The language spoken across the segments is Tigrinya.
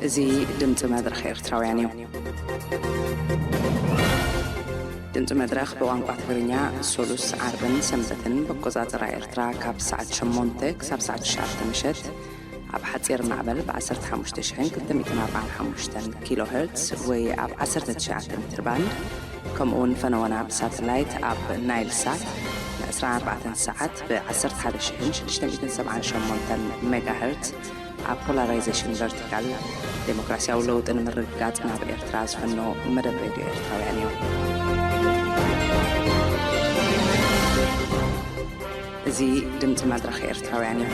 እዚ ድምፂ መድረኽ ኤርትራውያን እዩ። ድምፂ መድረኽ ብቋንቋ ትግርኛ ሶሉስ፣ ዓርብን ሰንበትን ብኣቆፃፅራ ኤርትራ ካብ ሰዓት ሸሞንተ ክሳብ ሰዓት ትሽዓተ ምሸት ኣብ ሓፂር ማዕበል ብ ዓሰርተ ሓሙሽተ ሽሕን ክልተ ሚእትን ኣርባዓን ሓሙሽተን ኪሎ ሄርትስ ወይ ኣብ ዓሰርተ ትሽዓተ ሜትር ባንድ፣ ከምኡ እውን ፈነወና ብሳተላይት ኣብ ናይል ሳት ን ዕስራን ኣርባዕተን ሰዓት ብ ዓሰርተ ሓደ ሽሕን ሽዱሽተ ሚእትን ሰብዓን ሸሞንተን ሜጋ ሄርትስ ኣብ ፖላራይዜሽን ቨርቲካል፣ ዴሞክራሲያዊ ለውጢ ንምርግጋጽ ናብ ኤርትራ ዝፍኖ መደብ ሬድዮ ኤርትራውያን እዩ። እዚ ድምጺ መድረኽ ኤርትራውያን እዩ።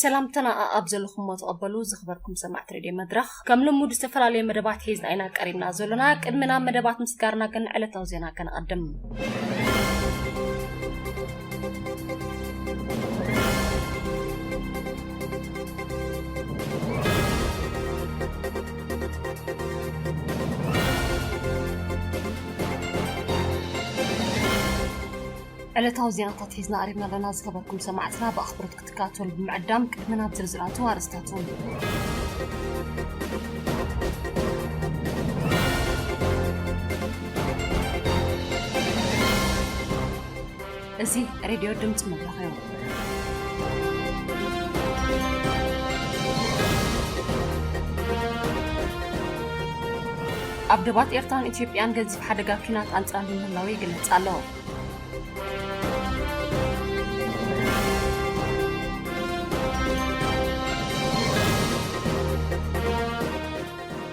ሰላምታና ኣብ ዘለኹሞ ተቐበሉ። ዝኽበርኩም ሰማዕቲ ሬድዮ መድረኽ፣ ከም ልሙድ ዝተፈላለዩ መደባት ሒዝና ኢና ቀሪብና ዘሎና። ቅድሚ ናብ መደባት ምስጋርና ግን ዕለታዊ ዜና ከነቐድም። ዕለታዊ ዜናታት ሒዝና ቀሪብና ኣለና። ዝኸበርኩም ሰማዕትና ብኣኽብሮት ክትከታተሉ ብምዕዳም፣ ቅድሚ ናብ ዝርዝራቱ ኣርእስታቱ። እዚ ሬድዮ ድምፂ መድረኽ እዩ። ኣብ ዶባት ኤርትራን ኢትዮጵያን ገዚፍ ሓደጋ ኲናት ኣንጻር ምህላዉ ይግለጽ ኣሎ።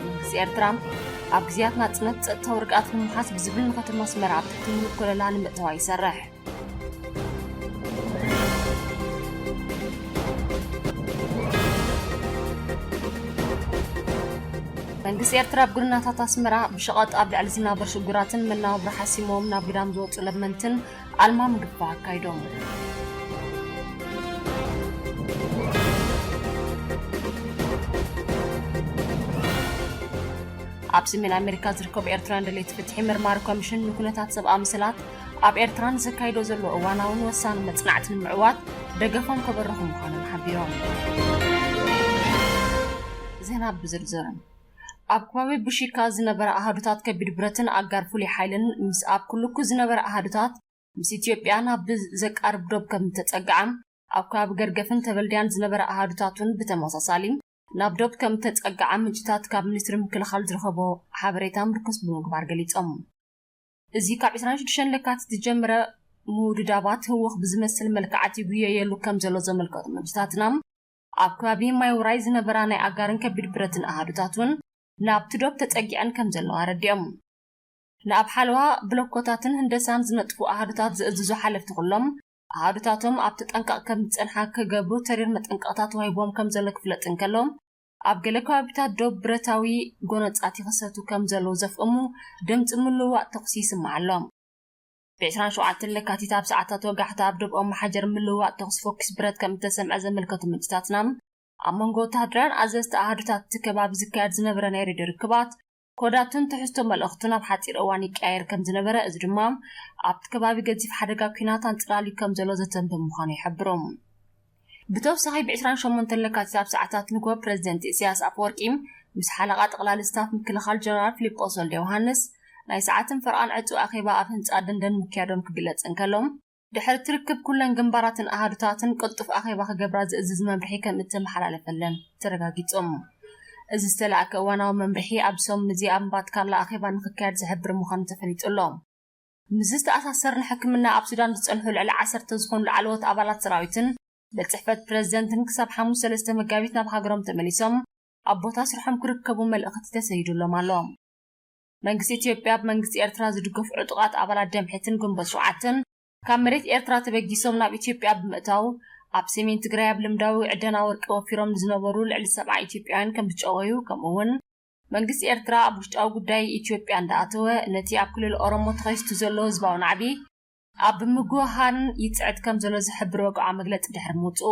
መንግስቲ ኤርትራ፣ ኣብ ግዜያት ናጽነት ጸጥታዊ ርግኣት ንምውሓስ ብዝብል ንከተማ ኣስመራ ኣብ ትሕቲ ምሉእ ኮለላ ንምእተዋ ይሰርሕ። መንግስቲ ኤርትራ ኣብ ጎደናታት ኣስመራ ብሸቐጥ ኣብ ልዕሊ ዝናበር ሽጉራትን መነባብሮ ሓሲሞም ናብ ግዳም ዝወጹ ለመንትን ኣልማ ምግፋ ኣካይዶም። ኣብ ሰሜን ኣሜሪካ ዝርከቡ ኤርትራውያን ደለይቲ ፍትሒ መርማሪ ኮሚሽን ንኩነታት ሰብኣዊ መሰላት ኣብ ኤርትራ ንዘካይዶ ዘሎ እዋናውን ወሳኒ መጽናዕቲ ንምዕዋት ደገፎም ከበርኹ ምዃኖም ሓቢሮም። ዜና ብዝርዝር። ኣብ ከባቢ ቡሺካ ዝነበረ ኣሃዱታት ከቢድ ብረትን ኣጋር ፍሉይ ሓይልን ምስ ኣብ ክልኩ ዝነበረ ኣሃዱታት ምስ ኢትዮጵያ ናብ ዘቃርብ ዶብ ከም እተጸግዐ፣ ኣብ ከባቢ ገርገፍን ተበልድያን ዝነበረ ኣሃዱታት እውን ብተመሳሳሊ ናብ ዶብ ከም እተጸግዐ ምንጭታት ካብ ሚኒስትሪ ምክልኻል ዝረኸቦ ሓበሬታ ምርኩስ ብምግባር ገሊጾም። እዚ ካብ ዕስራን ሽዱሽተን ለካቲት ዝጀመረ ምውድዳባት ህውኽ ብዝመስል መልክዓት ይጉየየሉ ከም ዘሎ ዘመልከቱ ምንጭታትና፣ ኣብ ከባቢ ማይ ውራይ ዝነበራ ናይ ኣጋርን ከቢድ ብረትን ኣሃዱታት እውን ናብቲ ዶብ ተጸጊዐን ከም ዘለዋ ኣረዲኦም። ንኣብ ሓለዋ ብሎኮታትን ህንደሳን ዝነጥፉ ኣሃዱታት ዝእዝዙ ሓለፍቲ ኩሎም፣ ኣሃዱታቶም ኣብ ተጠንቀቕ ከም ዝጸንሓ ክገብሩ ተሪር መጠንቀቕታ ተዋሂቦም ከም ዘሎ ክፍለጥ እንከሎ፣ ኣብ ገለ ከባቢታት ዶብ ብረታዊ ጎነጻት ይኽሰቱ ከም ዘለዉ ዘፍእሙ ድምጺ ምልውዋጥ ተኹሲ ይስማዕ ኣሎ። ብ ዕስራን ሸውዓተን ለካቲት ኣብ ሰዓታት ወጋሕታ ኣብ ዶብ ኦሞ ሓጀር ምልውዋጥ ተኹሲ ፎኪስ ብረት ከም እተሰምዐ ዘመልከቱ ምንጭታትና፣ ኣብ መንጎ ወተሃደራውያን ኣዘዝቲ ኣሃዱታት እቲ ከባቢ ዝካየድ ዝነበረ ናይ ሬድዮ ርክባት፣ ኮዳቱን ትሕዝቶ መልእኽቱን ኣብ ሓጺር እዋን ይቀያየር ከም ዝነበረ፣ እዚ ድማ ኣብቲ ከባቢ ገዚፍ ሓደጋ ኲናት ኣንጸላልዩ ከም ዘሎ ዘተንብብ ምዃኑ ይሕብሩ። ብተወሳኺ፣ ብ ዕስራን ሸሞንተን ለካቲት ኣብ ሰዓታት ንግሆ ፕረዚደንት ኢሳያስ ኣፈወርቂ ምስ ሓለቓ ጠቕላሊ ስታፍ ምክልኻል ጀነራል ፊሊጶስ ወልደ ዮሃንስ ናይ ሰዓትን ፈረቓን ዕጹው ኣኼባ ኣብ ህንጻ ደንደን ምክያዶም ክግለጽ እንከሎ፣ ድሕሪ እቲ ርክብ ኩለን ግንባራትን ኣሃዱታትን ቅልጡፍ ኣኼባ ክገብራ ዝእዝዝ መምርሒ ከም እተመሓላለፈለን ተረጋጊጹ። እዚ ዝተላእከ እዋናዊ መምርሒ ኣብ ሰሙን እዚ ኣብ እምባትካላ ኣኼባ ንኽካየድ ዝሕብር ምዃኑ ተፈሊጡ ኣሎ። ምስዚ ዝተኣሳሰር፣ ንሕክምና ኣብ ሱዳን ዝጸንሑ ልዕሊ ዓሰርተ ዝኾኑ ላዕለዎት ኣባላት ሰራዊትን ቤት ጽሕፈት ፕረዚደንትን ክሳብ ሓሙስ ሰለስተ መጋቢት ናብ ሃገሮም ተመሊሶም ኣብ ቦታ ስርሖም ክርከቡ መልእኽቲ ተሰይዱሎም ኣሎ። መንግስቲ ኢትዮጵያ፣ ብመንግስቲ ኤርትራ ዝድገፉ ዕጡቓት ኣባላት ደምሒትን ግንቦት ሸውዓተን ካብ መሬት ኤርትራ ተበጊሶም ናብ ኢትዮጵያ ብምእታው፣ ኣብ ሰሜን ትግራይ ኣብ ልምዳዊ ዕደና ወርቂ ወፊሮም ንዝነበሩ ልዕሊ ሰብዓ ኢትዮጵያውያን ከም ዝጨወዩ፣ ከምኡ እውን መንግስቲ ኤርትራ ኣብ ውሽጣዊ ጉዳይ ኢትዮጵያ እንዳኣተወ፣ ነቲ ኣብ ክልል ኦሮሞ ተኸሲቱ ዘሎ ህዝባዊ ናዕቢ ኣብ ምጉህሃን ይጽዕት ከም ዘሎ ዝሕብር ወግዓዊ መግለጺ ድሕሪ ምውጽኡ፣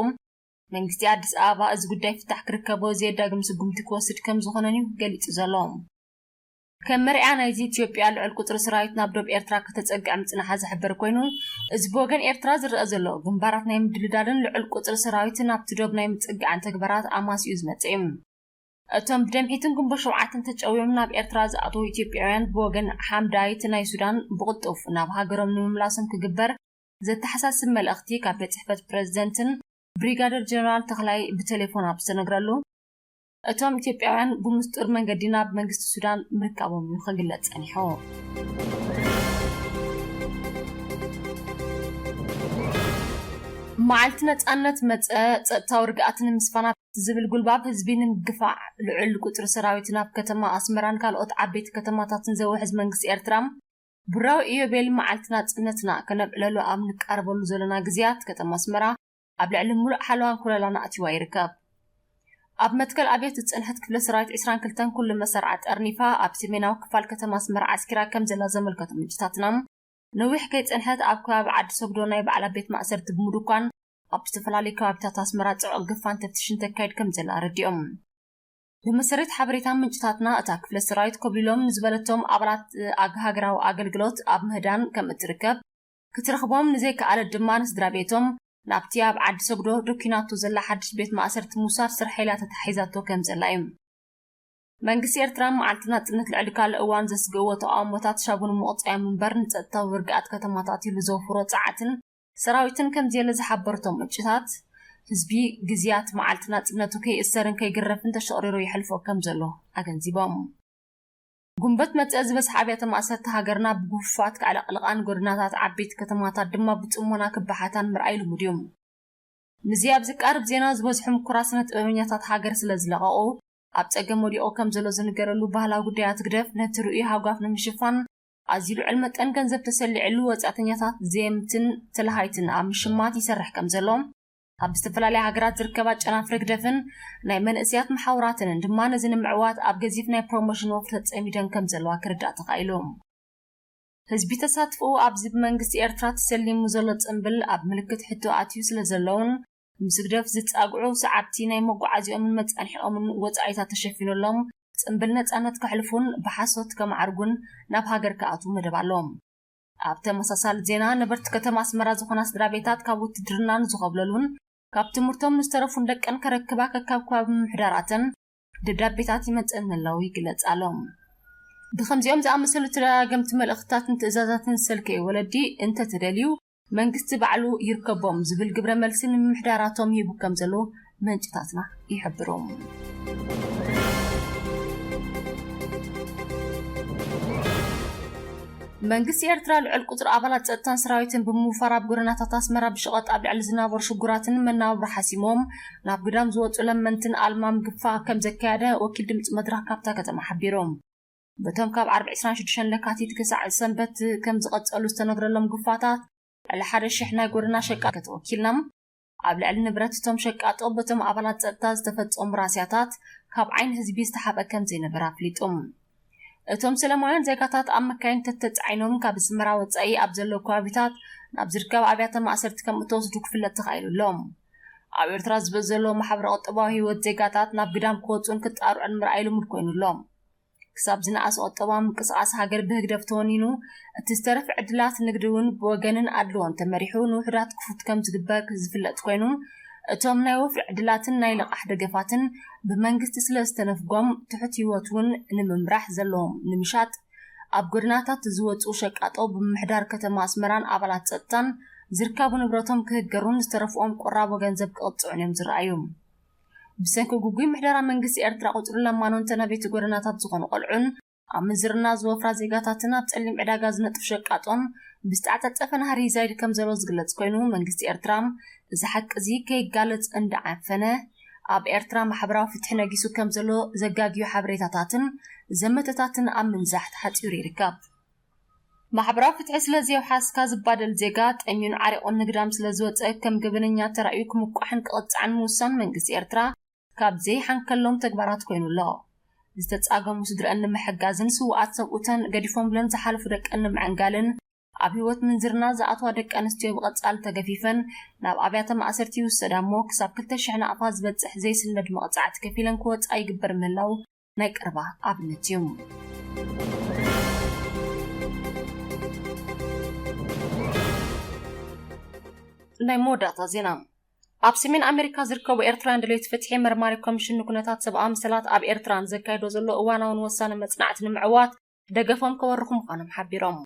መንግስቲ ኣዲስ ኣበባ እዚ ጉዳይ ፍታሕ ክርከቦ ዘየዳግም ስጉምቲ ክወስድ ከም ዝኾነን እዩ ገሊጹ ዘሎ። ከም መርኣያ ናይዚ፣ ኢትዮጵያ ልዑል ቁጽሪ ሰራዊት ናብ ዶብ ኤርትራ ከተጸግዕ ምጽንሓ ዝሕበር ኮይኑ፣ እዚ ብወገን ኤርትራ ዝረኣ ዘሎ ግንባራት ናይ ምድልዳልን ልዑል ቁጽሪ ሰራዊት ናብቲ ዶብ ናይ ምጽግዓን ተግባራት ኣማሲኡ ዝመጽእ እዩ። እቶም ብደምሒትን ግንቦት ሸውዓተን ተጨውዮም ናብ ኤርትራ ዝኣተዉ ኢትዮጵያውያን ብወገን ሓምዳይት ናይ ሱዳን ብቕልጡፍ ናብ ሃገሮም ንምምላሶም ክግበር ዘተሓሳስብ መልእኽቲ ካብ ቤት ጽሕፈት ፕረዚደንትን ብሪጋደር ጀነራል ተኽላይ ብቴሌፎን ኣብ ዝተነግረሉ፣ እቶም ኢትዮጵያውያን ብምስጡር መንገዲ ናብ መንግስቲ ሱዳን ምርካቦም እዩ ክግለጽ ጸኒሑ። መዓልቲ ነጻነት መጸ፣ ጸጥታዊ ርግኣት ንምስፋን ኣብቲ ዝብል ጉልባብ ህዝቢ ንምግፋዕ ልዑል ቁጽሪ ሰራዊት ናብ ከተማ ኣስመራን ካልኦት ዓበይቲ ከተማታትን ዘውሕዝ መንግስቲ ኤርትራ፣ ብራዊ ኢዮቤል መዓልቲ ናጽነትና ከነብዕለሉ ኣብ ንቃረበሉ ዘለና ግዜያት፣ ከተማ ኣስመራ ኣብ ልዕሊ ምሉእ ሓለዋን ኮለላን ኣእትይዋ ይርከብ። ኣብ መትከል ኣብየት ዝጸንሐት ክፍለ ሰራዊት ዕስራን ክልተን ኩሉ መሰርዓ ጠርኒፋ፣ ኣብ ሰሜናዊ ክፋል ከተማ ኣስመራ ዓስኪራ ከም ዘላ ዘመልከቱ ምንጭታትና፣ ነዊሕ ከይጸንሐት ኣብ ከባቢ ዓዲ ሰግዶ ናይ ባዕላ ቤት ማእሰርቲ ብምዱኳን ኣብ ዝተፈላለዩ ከባቢታት ኣስመራ ጽዑቕ ግፋን ተፍትሽን ተካይድ ከም ዘላ ኣረዲኦም። ብመሰረት ሓበሬታ ምንጭታትና፣ እታ ክፍለ ሰራዊት ኮብሊሎም ንዝበለቶም ኣባላት ኣግ-፣ ሃገራዊ ኣገልግሎት ኣብ ምህዳን ከም እትርከብ፣ ክትረኽቦም ንዘይከኣለት ድማ ንስድራ ቤቶም ናብቲ ኣብ ዓዲ ሰግዶ ደኪናቶ ዘላ ሓድሽ ቤት ማእሰርቲ ምውሳድ ስርሐ ኢላ ተታሒዛቶ ከም ዘላ እዩ። መንግስቲ ኤርትራ መዓልቲ ናጽነት ልዕሊ ካልእ እዋን ዘስግእዎ ተቃውሞታት ሻቡ ንምቕጻዮም እምበር ንጸጥታዊ ርግኣት ከተማታት ኢሉ ዘውፍሮ ጸዓትን ሰራዊትን ከም ዘየለ ዝሓበሩ እቶም ምንጭታት፣ ህዝቢ ግዝያት መዓልቲ ናጽነቱ ከይእሰርን ከይግረፍን ተሸቕሪሩ የሕልፎ ከም ዘሎ ኣገንዚቦም። ጉንበት መጸ ዝበዝሓ ኣብያተ ማእሰርቲ ሃገርና ብግፉፋት ከዕለቕልቓን ጎደናታት ዓበይቲ ከተማታት ድማ ብጽሞና ክበሓታን ምርኣይ ልሙድ እዩ። ምስዚ ኣብ ዝቃርብ ዜና ዝበዝሑ ምኩራት ስነ ጥበበኛታት ሃገር ስለ ዝለቐቑ፣ ኣብ ጸገም ወዲቑ ከም ዘሎ ዝንገረሉ ባህላዊ ጉዳያት ግደፍ፣ ነቲ ርኡይ ሃጓፍ ንምሽፋን ኣዝዩ ልዑል መጠን ገንዘብ ተሰሊዕሉ፣ ወጻእተኛታት፣ ዘየምትን ተለሃይትን ኣብ ምሽማት ይሰርሕ ከም ዘሎ፣ ኣብ ዝተፈላለያ ሃገራት ዝርከባ ጨናፍር ግደፍን ናይ መንእሰያት መሓውራተንን ድማ ነዚ ንምዕዋት ኣብ ገዚፍ ናይ ፕሮሞሽን ወፍሪ ተጸሚደን ከም ዘለዋ ክርዳእ ተኻኢሉ። ህዝቢ ተሳትፎኡ ኣብዚ ብመንግስቲ ኤርትራ ተሰሊሙ ዘሎ ጽምብል ኣብ ምልክት ሕቶ ኣትዩ ስለ ዘሎን፣ ምስ ህግደፍ ዝጻግዑ ሰዓብቲ ናይ መጓዓዚኦምን መጻንሒኦምን ወጻኢታት ተሸፊኑሎም ጽምብል ነጻነት ከሕልፉን ብሓሶት ከማዕርጉን ናብ ሃገር ክኣትዉ መደብ ኣሎ። ኣብ ተመሳሳሊ ዜና፣ ነበርቲ ከተማ ኣስመራ ዝኾና ስድራ ቤታት ካብ ውትድርና ንዝኸብለሉን ካብ ትምህርቶም ንዝተረፉን ደቀን ከረክባ ከካብ ከባቢ ምምሕዳራተን ደብዳቤታት ይመጸን ምህላው ይግለጽ ኣሎ። ብኸምዚኦም ዝኣመሰሉ ተደጋገምቲ መልእኽትታትን ትእዛዛትን ዝሰልከዩ ወለዲ እንተትደልዩ፣ መንግስቲ ባዕሉ ይርከቦም ዝብል ግብረ መልሲ ንምምሕዳራቶም ሂቡ ከም ዘሎ ምንጭታትና ይሕብሩ። መንግስቲ ኤርትራ ልዑል ቁጽሪ ኣባላት ጸጥታን ሰራዊትን ብምውፋር ኣብ ጎደናታት ኣስመራ ብሸቐጥ ኣብ ልዕሊ ዝነበሩ ሽጉራትን መናብሮ ሓሲሞም ናብ ግዳም ዝወጹ ለመንትን ኣልማም ግፋ ከም ዘካየደ ወኪል ድምጺ መድረኽ ካብታ ከተማ ሓቢሩ። በቶም ካብ ዓርቢ ዕስራን ሽዱሽተን ለካቲት ክሳዕ ሰንበት ከም ዝቐጸሉ ዝተነግረሎም ግፋታት፣ ልዕሊ ሓደ ሽሕ ናይ ጎደና ሸቃ ከተወኪልና ኣብ ልዕሊ ንብረት እቶም ሸቃጦ በቶም ኣባላት ጸጥታ ዝተፈጸሙ ራስያታት ካብ ዓይኒ ህዝቢ ዝተሓበ ከም ዘይነበረ ኣፍሊጡ። እቶም ሰላማውያን ዜጋታት ኣብ መካይን ተተጻዒኖም ካብ ኣስመራ ወጻኢ ኣብ ዘለዉ ከባቢታት ናብ ዝርከባ ኣብያተ ማእሰርቲ ከም እተወስዱ ክፍለጥ ተኻኢሉ ኣሎ። ኣብ ኤርትራ ዝበ-፣ ዘሎ ማሕበረ ቁጠባዊ ህይወት ዜጋታት ናብ ግዳም ክወጹን ክጣርዑን ምርኣይ ልሙድ ኮይኑ ኣሎ። ክሳብ ዝነኣሰ ቁጠባዊ ምንቅስቓስ ሃገር ብህግደፍ ተወኒኑ፣ እቲ ዝተረፈ ዕድላት ንግዲ እውን ብወገንን ኣድልዎን ተመሪሑ ንውሑዳት ክፉት ከም ዝግበር ዝፍለጥ ኮይኑ፣ እቶም ናይ ወፍሪ ዕድላትን ናይ ልቓሕ ደገፋትን ብመንግስቲ ስለ ዝተነፍጎም፣ ትሑት ህይወት እውን ንምምራሕ ዘለዎም ንምሻጥ ኣብ ጎደናታት ዝወጹ ሸቃጦ ብምምሕዳር ከተማ ኣስመራን ኣባላት ጸጥታን ዝርካቡ ንብረቶም ክህገሩን ዝተረፍኦም ቁራቦ ገንዘብ ክቕጽዑን እዮም ዝረኣዩ። ብሰንኪ ግጉይ ምሕደራ መንግስቲ ኤርትራ ቁጽሪ ለማኖን ተናበይቲ ጎደናታት ዝኾኑ ቆልዑን ኣብ ምንዝርና ዝወፍራ ዜጋታትን ኣብ ጸሊም ዕዳጋ ዝነጥፉ ሸቃጦን ብዝተዓጻጸፈ ናህሪ ይዛይድ ከም ዘሎ ዝግለጽ ኮይኑ፣ መንግስቲ ኤርትራ እዚ ሓቂ እዚ ከይጋለጽ እንዳዓፈነ ኣብ ኤርትራ ማሕበራዊ ፍትሒ ነጊሱ ከም ዘሎ ዘጋግዩ ሓበሬታታትን ዘመተታትን ኣብ ምንዛሕ ተሓጺሩ ይርከብ። ማሕበራዊ ፍትሒ ስለ ዘየውሓስካ ዝባደል ዜጋ ጠሚዩን ዓሪቑን ንግዳም ስለ ዝወጸ ከም ገበነኛ ተራእዩ ክምቋሕን ክቕጻዕን ምውሳን መንግስቲ ኤርትራ ካብ ዘይሓንከሎም ተግባራት ኮይኑ ኣሎ። ዝተጻገሙ ስድረአን ንምሕጋዝን ስዉኣት ሰብኡተን ገዲፎምለን ዝሓለፉ ደቀን ንምዕንጋልን ኣብ ህይወት ምንዝርና ዝኣትዋ ደቂ ኣንስትዮ ብቐጻሊ ተገፊፈን ናብ ኣብያተ ማእሰርቲ ይውሰዳ እሞ ክሳብ ክልተ ሽሕ ናቕፋ ዝበጽሕ ዘይስነድ መቕጻዕቲ ከፊለን ክወጻ ይግበር ምህላው ናይ ቀረባ ኣብነት እዩ። ናይ መወዳእታ ዜና። ኣብ ሰሜን ኣሜሪካ ዝርከቡ ኤርትራውያን ደለይቲ ፍትሒ፣ መርማሪ ኮሚሽን ንኩነታት ሰብኣዊ መሰላት ኣብ ኤርትራ ንዘካይዶ ዘሎ እዋናውን ወሳኒ መጽናዕቲ ንምዕዋት ደገፎም ከወርኹ ምዃኖም ሓቢሮም።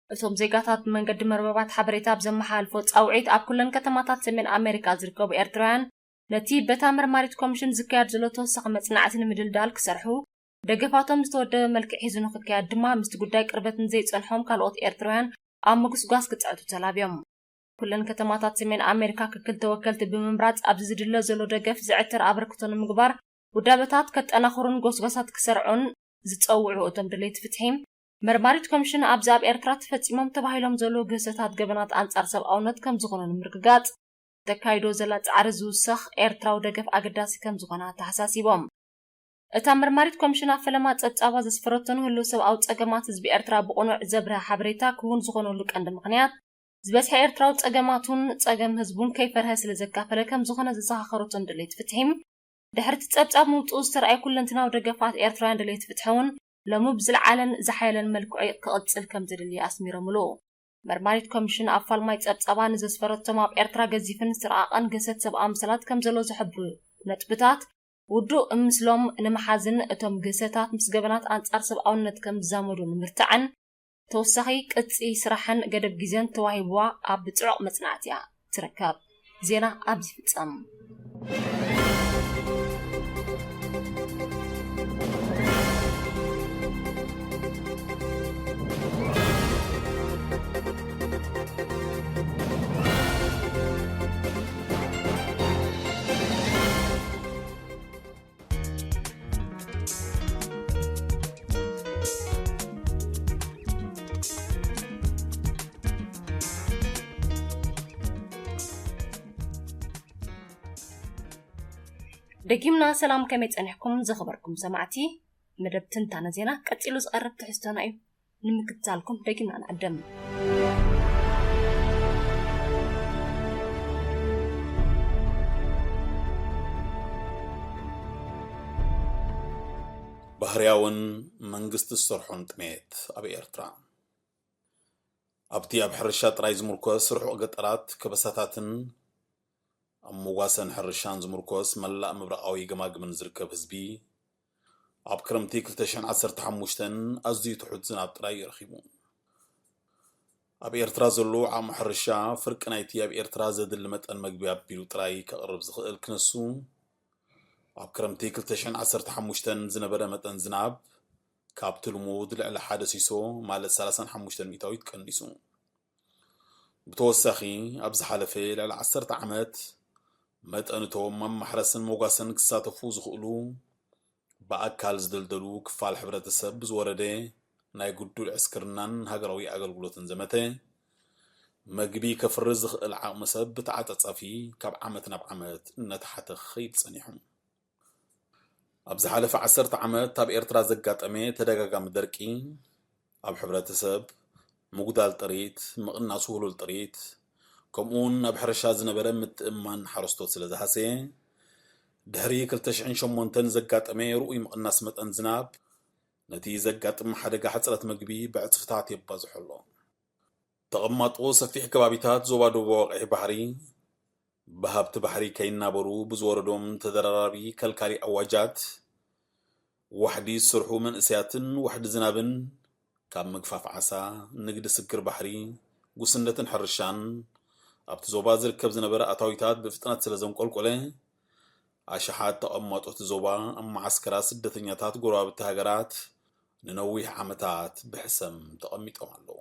እቶም ዜጋታት ብመንገዲ መርበባት ሓበሬታ ኣብ ዘመሓላልፎ ጻውዒት፣ ኣብ ኩለን ከተማታት ሰሜን ኣሜሪካ ዝርከቡ ኤርትራውያን ነቲ በታ መርማሪት ኮሚሽን ዝካየድ ዘሎ ተወሳኺ መጽናዕቲ ንምድልዳል ክሰርሑ፣ ደገፋቶም ዝተወደበ መልክዕ ሒዙ ንኽካየድ ድማ ምስቲ ጉዳይ ቅርበት ንዘይጸንሖም ካልኦት ኤርትራውያን ኣብ ምጉስጓስ ክጽዕቱ ተላብዮም። ኩለን ከተማታት ሰሜን ኣሜሪካ ክክል ተወከልቲ ብምምራጽ ኣብዚ ዝድለ ዘሎ ደገፍ ዝዕትር ኣበርክቶ ንምግባር ውዳበታት ከጠናኽሩን ጎስጓሳት ክሰርዑን ዝጸውዑ እቶም ደለይቲ ፍትሒ፣ መርማሪት ኮሚሽን ኣብዚ ኣብ ኤርትራ ተፈጺሞም ተባሂሎም ዘለዉ ግህሰታት ገበናት ኣንጻር ሰብኣውነት ከም ዝኾኑ ንምርግጋጽ ተካይዶ ዘላ ጻዕሪ ዝውሰኽ ኤርትራዊ ደገፍ ኣገዳሲ ከም ዝኾነ ኣተሓሳሲቦም። እታ መርማሪት ኮሚሽን ኣብ ፈለማ ጸብጻባ ዘስፈረቶ ንህልው ሰብኣዊ ጸገማት ህዝቢ ኤርትራ ብቕኑዕ ዘብርሀ ሓበሬታ ክውን ዝኾነሉ ቀንዲ ምኽንያት፣ ዝበዝሐ ኤርትራዊ ጸገማቱን ጸገም ህዝቡን ከይፈርሀ ስለ ዘካፈለ ከም ዝኾነ ዘዘኻኸረቶም ደለይቲ ፍትሒ፣ ድሕሪ እቲ ጸብጻብ ምውጽኡ ዝተርኣየ ኩለንትናዊ ደገፋት ኤርትራውያን ደለይቲ ፍትሒ እውን ሎሚ ብዝለዓለን ዝሓየለን መልክዑ ክቕጽል ከም ዘድሊ ኣስሚሮምሉ። መርማሪት ኮሚሽን ኣብ ፋልማይ ጸብጻባ ንዘስፈረቶም ኣብ ኤርትራ ገዚፍን ዝተረቓቐን ግህሰት ሰብኣዊ መሰላት ከም ዘሎ ዝሕብሩ ነጥብታት፣ ውዱእ ምስሎም ንምሓዝን እቶም ግህሰታት ምስ ገበናት ኣንጻር ሰብኣውነት ከም ዝዛመዱ ንምርታዕን፣ ተወሳኺ ቅጺ ስራሕን ገደብ ግዜን ተዋሂብዋ ኣብ ጽዑቕ መጽናዕቲ እያ ትርከብ። ዜና ኣብዚ ይፍጸም። ደጊምና ሰላም፣ ከመይ ጸኒሕኩም ዝኸበርኩም ሰማዕቲ? መደብ ትንታነ ዜና ቀጺሉ ዝቐርብ ትሕዝቶና እዩ። ንምክትታልኩም ደጊምና ንዕድም። ባህርያውን መንግስቲ ዝሰርሖን ጥሜት ኣብ ኤርትራ። ኣብቲ ኣብ ሕርሻ ጥራይ ዝምርኮስ ርሑቕ ገጠራት፣ ከበሳታትን ኣብ መጓሰን ሕርሻን ዝምርኮስ መላእ ምብራቓዊ ገማግምን ዝርከብ ህዝቢ፣ ኣብ ክረምቲ ክልተ ሽሕን ዓሰርተ ሓሙሽተን ኣዝዩ ትሑት ዝናብ ጥራይ እዩ ረኺቡ። ኣብ ኤርትራ ዘሎ ዓቕሚ ሕርሻ ፍርቂ ናይቲ ኣብ ኤርትራ ዘድሊ መጠን መግቢ ኣቢሉ ጥራይ ከቕርብ ዝኽእል ክነሱ፣ ኣብ ክረምቲ ክልተ ሽሕን ዓሰርተ ሓሙሽተን ዝነበረ መጠን ዝናብ ካብቲ ልሙድ ልዕሊ ሓደ ሲሶ፣ ማለት ሰላሳን ሓሙሽተን ሚእታዊት ቀኒሱ። ብተወሳኺ፣ ኣብ ዝሓለፈ ልዕሊ ዓሰርተ ዓመት መጠን እቶም ኣብ ማሕረስን መጓሰን ክሳተፉ ዝኽእሉ ብኣካል ዝደልደሉ ክፋል ሕብረተሰብ ብዝወረደ ናይ ግዱድ ዕስክርናን ሃገራዊ ኣገልግሎትን ዘመተ፣ መግቢ ከፍሪ ዝኽእል ዓቕሚ ሰብ ብተዓጻጻፊ ካብ ዓመት ናብ ዓመት እናተሓተ ክኸይድ ጸኒሑ። ኣብ ዝሓለፈ ዓሰርተ ዓመት ኣብ ኤርትራ ዘጋጠመ ተደጋጋሚ ደርቂ፣ ኣብ ሕብረተሰብ ምጉዳል ጥሪት፣ ምቕናስ ውህሉል ጥሪት፣ ከምኡውን ኣብ ሕርሻ ዝነበረ ምትእምማን ሓረስቶት ስለ ዝሃሰየ፣ ድሕሪ ክልተ ሽሕን ሸሞንተን ዘጋጠመ ርኡይ ምቕናስ መጠን ዝናብ፣ ነቲ ዘጋጥም ሓደጋ ሕጽረት መግቢ ብዕጽፍታት የባዝሖ ኣሎ። ተቐማጦ ሰፊሕ ከባቢታት ዞባ ደቡባዊ ቀይሕ ባሕሪ፣ ብሃብቲ ባሕሪ ከይናበሩ ብዝወረዶም ተደራራቢ ከልካሊ ኣዋጃት፣ ዋሕዲ ዝሰርሑ መንእሰያትን ዋሕዲ ዝናብን፣ ካብ ምግፋፍ ዓሳ፣ ንግዲ ስግር ባሕሪ፣ ጉስነትን ሕርሻን፣ ኣብቲ ዞባ ዝርከብ ዝነበረ ኣታዊታት ብፍጥነት ስለ ዘንቆልቆለ፣ ኣሽሓት ተቐማጦ እቲ ዞባ ኣብ መዓስከራት ስደተኛታት ጎረባብቲ ሃገራት ንነዊሕ ዓመታት ብሕሰም ተቐሚጦም ኣለዉ።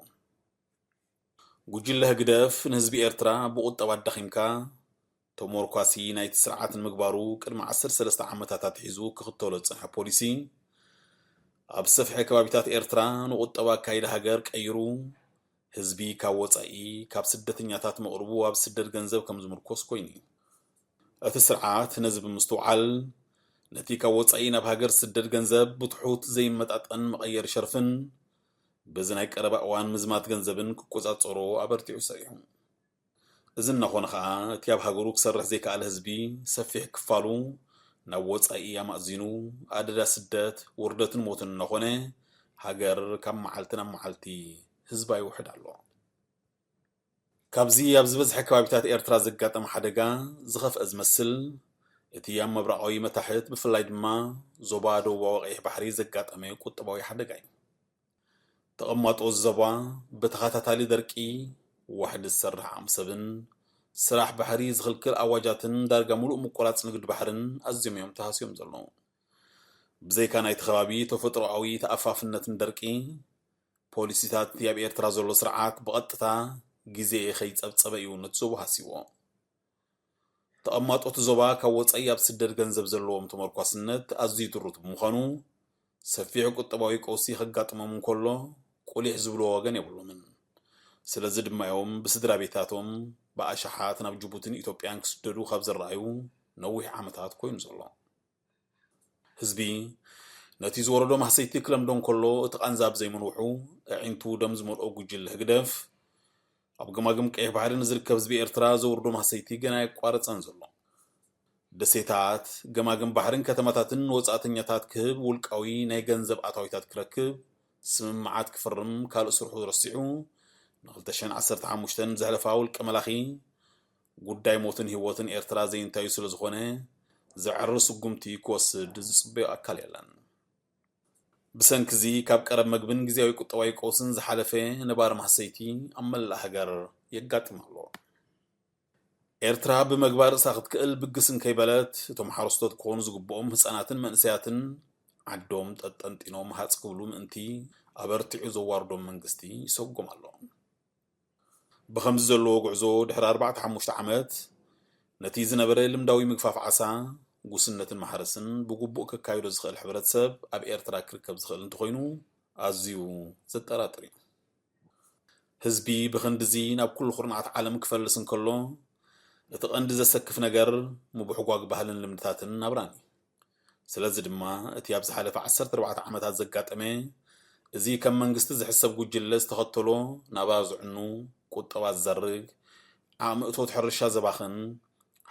ጉጅለ ህግደፍ ንህዝቢ ኤርትራ ብቁጠባ ኣዳኺምካ ተሞርኳሲ ናይቲ ስርዓት ንምግባሩ ቅድሚ ዓሰርተ ሰለስተ ዓመታት ኣትሒዙ ክኽተሎ ዝጸንሐ ፖሊሲ፣ ኣብ ሰፍሐ ከባቢታት ኤርትራ ንቁጠባ ኣካይዳ ሃገር ቀይሩ፣ ህዝቢ ካብ ወጻኢ፣ ካብ ስደተኛታት መቕርቡ ኣብ ስደድ ገንዘብ ከም ዝምርኮስ ኮይኑ እዩ። እቲ ስርዓት ነዚ ብምስትውዓል፣ ነቲ ካብ ወጻኢ ናብ ሃገር ዝስደድ ገንዘብ ብትሑት ዘይመጣጠን መቐየሪ ሸርፍን በዚ ናይ ቀረባ እዋን ምዝማት ገንዘብን ክቆጻጸሮ ኣበርቲዑ ሰሪሑ። እዚ እናኾነ ኸኣ፣ እቲ ኣብ ሃገሩ ክሰርሕ ዘይከኣለ ህዝቢ ሰፊሕ ክፋሉ ናብ ወጻኢ ኣማእዚኑ፣ ኣደዳ ስደት፣ ውርደትን ሞትን እናኾነ፣ ሃገር ካብ መዓልቲ ናብ መዓልቲ ህዝባ ይውሕድ ኣሎ። ካብዚ ኣብ ዝበዝሐ ከባቢታት ኤርትራ ዘጋጠመ ሓደጋ ዝኸፍአ ዝመስል፣ እቲ ኣብ ምብራቓዊ መታሕት፣ ብፍላይ ድማ ዞባ ደቡባዊ ቀይሕ ባሕሪ ዘጋጠመ ቁጠባዊ ሓደጋ እዩ። ተቐማጦ ዞባ ብተኸታታሊ ደርቂ፣ ዋሕዲ ዝሰርሕ ዓቕሚ ሰብን ስራሕ ባሕሪ ዝኽልክል ኣዋጃትን ዳርጋ ምሉእ ምቁራጽ ንግዲ ባሕርን ኣዝዮም እዮም ተሃስዮም ዘለዉ። ብዘይካ ናይቲ ከባቢ ተፈጥሮኣዊ ተኣፋፍነትን ደርቂ፣ ፖሊሲታት እቲ ኣብ ኤርትራ ዘሎ ስርዓት ብቐጥታ ግዜ ከይጸብጸበ እዩ ነቲ ዞባ ሃስይዎ። ተቐማጦ እቲ ዞባ ካብ ወጻኢ ኣብ ስደድ ገንዘብ ዘለዎም ተመርኳስነት ኣዝዩ ድሩት ብምዃኑ፣ ሰፊሕ ቁጠባዊ ቀውሲ ከጋጥሞም እንከሎ፣ ቁሊሕ ዝብልዎ ወገን የብሎምን። ስለዚ ድማ እዮም ብስድራ ቤታቶም ብኣሽሓት ናብ ጅቡትን ኢትዮጵያን ክስደዱ ካብ ዝረኣዩ ነዊሕ ዓመታት ኮይኑ ዘሎ። ህዝቢ ነቲ ዝወረዶ ማህሰይቲ ክለምዶ እንከሎ፣ እቲ ቃንዛ ኣብ ዘይምንውሑ፣ ኣዒንቱ ደም ዝመልኦ ጉጅለ ህግደፍ፣ ኣብ ገማግም ቀይሕ ባሕሪ ንዝርከብ ህዝቢ ኤርትራ ዘውርዶ ማህሰይቲ ገና ኣየቋረጸን ዘሎ። ደሴታት፣ ገማግም ባሕርን ከተማታትን ንወጻእተኛታት ክህብ፣ ውልቃዊ ናይ ገንዘብ ኣታዊታት ክረክብ፣ ስምምዓት ክፍርም፣ ካልእ ስርሑ ረሲዑ፣ ን ክልተ ሽሕን ዓሰርተ ሓሙሽተን ዘሕለፋ ውልቀ መላኺ፣ ጉዳይ ሞትን ህይወትን ኤርትራ ዘይንታዩ ስለ ዝኾነ፣ ዘዕሪ ስጉምቲ ክወስድ ዝጽበዮ ኣካል የለን። ብሰንኪ እዚ፣ ካብ ቀረብ መግብን ግዝያዊ ቁጠባዊ ቀውስን ዝሓለፈ ነባሪ ማህሰይቲ ኣብ መላእ ሃገር የጋጥም ኣሎ። ኤርትራ ብመግባ ርእሳ ክትክእል ብግስ እንከይበለት፣ እቶም ሓረስቶት ክኾኑ ዝግብኦም ህጻናትን መንእሰያትን ዓዶም ጠጠንጢኖም ሃጽ ክብሉ ምእንቲ፣ ኣበርቲዑ ዘዋርዶም መንግስቲ ይሰጎም ኣሎ። ብኸምዚ ዘለዎ ጉዕዞ፣ ድሕሪ ኣርባዕተ ሓሙሽተ ዓመት፣ ነቲ ዝነበረ ልምዳዊ ምግፋፍ ዓሳ፣ ጉስነትን ማሕረስን ብግቡእ ከካይዶ ዝኽእል ሕብረተሰብ ኣብ ኤርትራ ክርከብ ዝኽእል እንተኾይኑ፣ ኣዝዩ ዘጠራጥር እዩ። ህዝቢ ብኽንድዚ ናብ ኩሉ ኩርናዓት ዓለም ክፈልስ እንከሎ፣ እቲ ቀንዲ ዘሰክፍ ነገር ምብሕጓግ ባህልን ልምድታትን ናብራን እዩ። ስለዚ ድማ፣ እቲ ኣብ ዝሓለፈ ዓሰርተ ኣርባዕተ ዓመታት ዘጋጠመ፣ እዚ ከም መንግስቲ ዝሕሰብ ጉጅለ ዝተኸተሎ፣ ናብራ ዝዕኑ፣ ቁጠባ ዝዘርግ፣ ዓቕሚ እቶት ሕርሻ ዘባኽን፣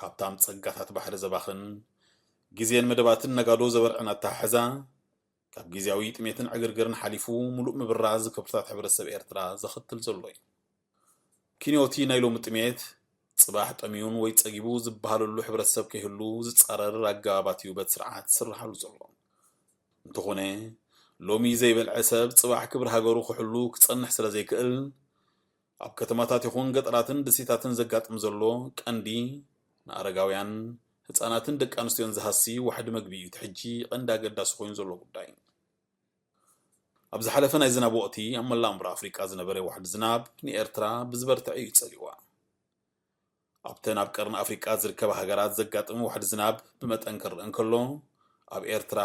ሃብታም ጸጋታት ባሕሪ ዘባኽን፣ ግዜን መደባትን ነጋዶ ዘበርዕን ኣተሓሕዛ፣ ካብ ግዜያዊ ጥሜትን ዕግርግርን ሓሊፉ፣ ምሉእ ምብራዝ ክብርታት ሕብረተሰብ ኤርትራ ዘኽትል ዘሎ እዩ። ኪንዮቲ ናይ ሎሚ ጥሜት፣ ጽባሕ ጠምዩን ወይ ጸጊቡ ዝበሃለሉ ሕብረተሰብ ከይህሉ ዝጻረር ኣገባባት እዩ በቲ ስርዓት ዝስርሓሉ ዘሎ። እንተኾነ፣ ሎሚ ዘይበልዐ ሰብ ጽባሕ ክብሪ ሃገሩ ክሕሉ ክጸንሕ ስለ ዘይክእል፣ ኣብ ከተማታት ይኹን ገጠራትን ደሴታትን ዘጋጥም ዘሎ ቀንዲ ንኣረጋውያን፣ ህጻናትን ደቂ ኣንስትዮን ዝሃሲ ዋሕዲ መግቢ እዩ እቲ ሕጂ ቀንዲ ኣገዳሲ ኮይኑ ዘሎ ጉዳይ። ኣብ ዝሓለፈ ናይ ዝናብ ወቕቲ፣ ኣብ መላእ እምብራ ኣፍሪቃ ዝነበረ ዋሕዲ ዝናብ ንኤርትራ ብዝበርትዐ እዩ ጸልይዋ። ኣብተን ኣብ ቀርኒ ኣፍሪቃ ዝርከባ ሃገራት ዘጋጥም ዋሕዲ ዝናብ ብመጠን ክረአ እንከሎ፣ ኣብ ኤርትራ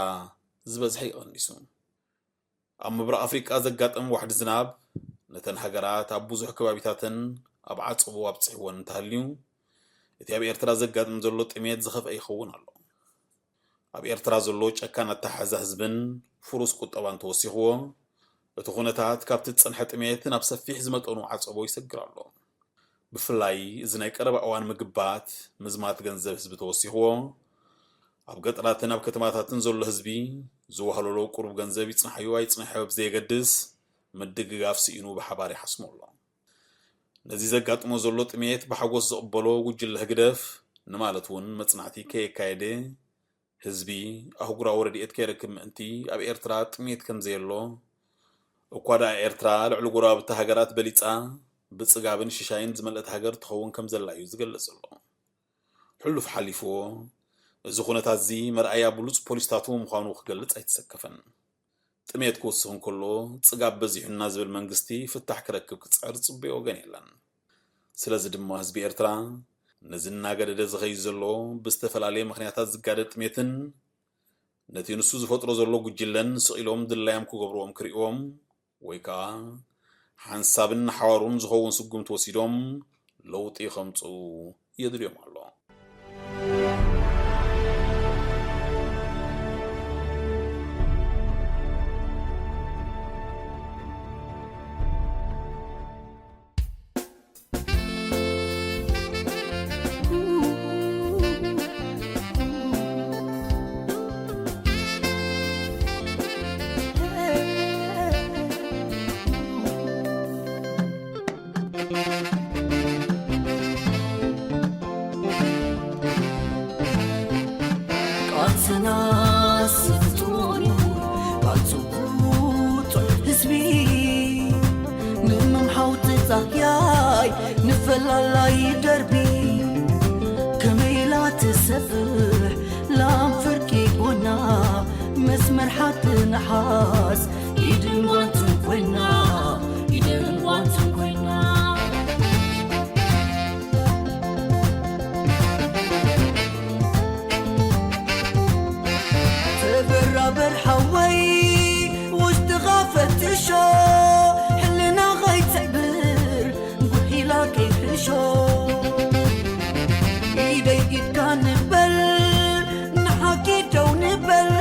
ዝበዝሐ እዩ ቀኒሱ። ኣብ ምብራቕ ኣፍሪቃ ዘጋጥም ዋሕዲ ዝናብ ነተን ሃገራት ኣብ ብዙሕ ከባቢታተን ኣብ ዓጸቦ ኣብጽሕወን እንተሃልዩ፣ እቲ ኣብ ኤርትራ ዘጋጥም ዘሎ ጥሜት ዝኸፍአ ይኸውን ኣሎ። ኣብ ኤርትራ ዘሎ ጨካን ኣተሓሕዛ ህዝብን ፍሩስ ቁጠባን ተወሲኽዎ፣ እቲ ኩነታት ካብቲ ዝጸንሐ ጥሜት ናብ ሰፊሕ ዝመጠኑ ዓጸቦ ይሰግር ኣሎ። ብፍላይ እዚ ናይ ቀረባ እዋን ምግባት፣ ምዝማት ገንዘብ ህዝቢ ተወሲኽዎ፣ ኣብ ገጠራትን ኣብ ከተማታትን ዘሎ ህዝቢ ዝዋህለሎ ቁሩብ ገንዘብ ይጽንሓዮ ኣይጽንሓዮ ብዘየገድስ፣ ምድግጋፍ ስኢኑ ብሓባር ይሓስሞ ኣሎ። ነዚ ዘጋጥሞ ዘሎ ጥሜት ብሓጎስ ዝቕበሎ ጉጅለ ህግደፍ፣ ንማለት እውን መጽናዕቲ ከየካየደ፣ ህዝቢ ኣህጉራዊ ረድኤት ከይረክብ ምእንቲ ኣብ ኤርትራ ጥሜት ከም ዘየሎ፣ እኳ ደኣ ኤርትራ ልዕሊ ጎረባብቲ ሃገራት በሊጻ፣ ብጽጋብን ሽሻይን ዝመልአት ሃገር ትኸውን ከም ዘላ እዩ ዝገልጽ ዘሎ። ሕሉፍ ሓሊፍዎ፣ እዚ ኩነታት እዚ መርኣያ ብሉጽ ፖሊስታቱ ምዃኑ ክገልጽ ኣይተሰከፈን። ጥሜት ክውስኽ እንከሎ፣ ጽጋብ በዚሑና ዝብል መንግስቲ ፍታሕ ክረክብ ክጽዕር ዝጽበዮ ወገን የለን። ስለዚ ድማ ህዝቢ ኤርትራ፣ ነዚ እናገደደ ዝኸይድ ዘሎ ብዝተፈላለየ ምኽንያታት ዝጋደድ ጥሜትን፣ ነቲ ንሱ ዝፈጥሮ ዘሎ ጉጅለን ስቕ ኢሎም ድላዮም ክገብርዎም ክርእይዎም፣ ወይ ከኣ ሓንሳብን ንሓዋሩን ዝኸውን ስጉምቲ ወሲዶም ለውጢ ከምጽኡ የድልዮም ኣሎ። ትናስ ፍጹም እዩ ቃል ጽቡቕ ህዝቢ ንምምሓው ተጻህያይ ንፈላላይ ደርቢ ከመይ ኢላ ትሰፍሕ ላም ፍርቂ ጎና መስመር ሓቂ ንሓስ ኢድን ጓንትን ኮይና ኢድን ጓንትን ኮይና ተበራበር ሓወይ ውሽጥኻ ፈትሾ ሕልና ኸይትዕብር ጉሒላ ከይሕሾ ኢደይ ኢድካ ንበል ንሓቂ ደው ንበል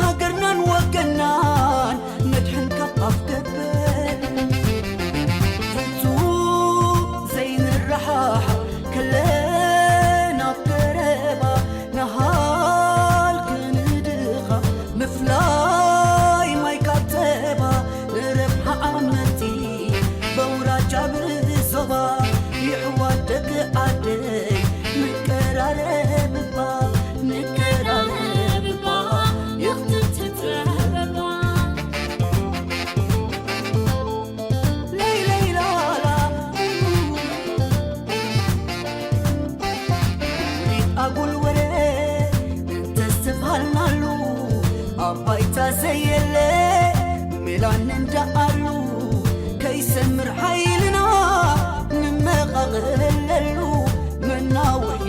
ሃገርናን ወገናን ነድሕን ካብ ኣፍ ገበል ፍጹም ዘይንረሓሓቕ ከለና ኣብ ቀረባ ንሃል ክንድኻ ምፍላይ ማይ ካብ ጸባ ንረብሓ ዓመቲ በውራጃ ብዞባ ይሕዋት ደቂ ዓደይ ንቀራረብ እባ ንቀራረብ እባ ይኽትትትረብ እባ ለይለይላላ ኣጉል ወረ እንተስተብሃልናሉ ኣብ ባይታ ዘየለ ሜላ ንንዳኣሉ ከይሰምር ሓይልና ንመቓቐለሉ መናውሒ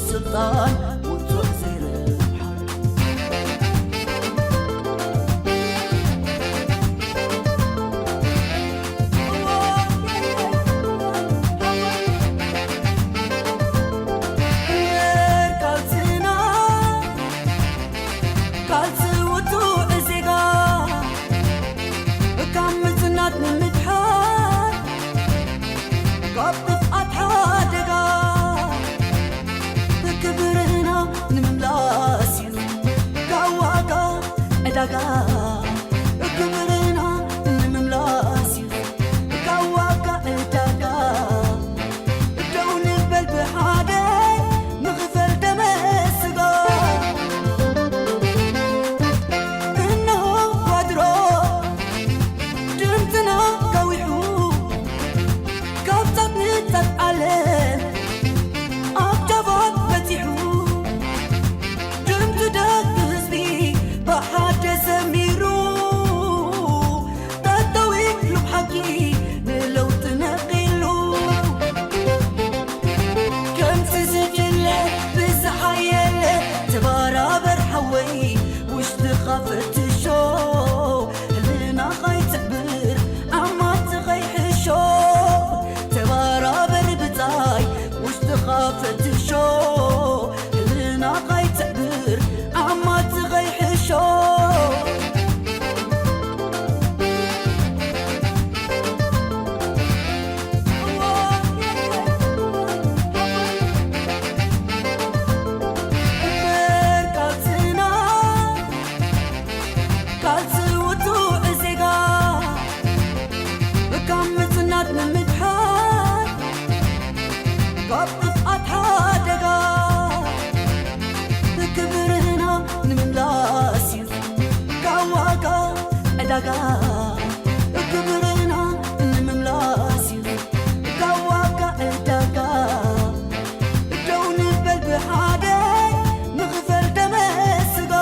ስልጣን ውጹዕ ዘይረብሓሉ ካብ ምጽናት ንምድሓን ካብ ጥፍኣት ሓደጋ ክብርና ንምምላስ እዩ ካብ ዋጋ ዕዳጋ ክብርና ንምምላስ እዩ ካብ ዋጋ ዕዳጋ ደው ንበል ብሓደ ንኽፈል ደመ ስጋ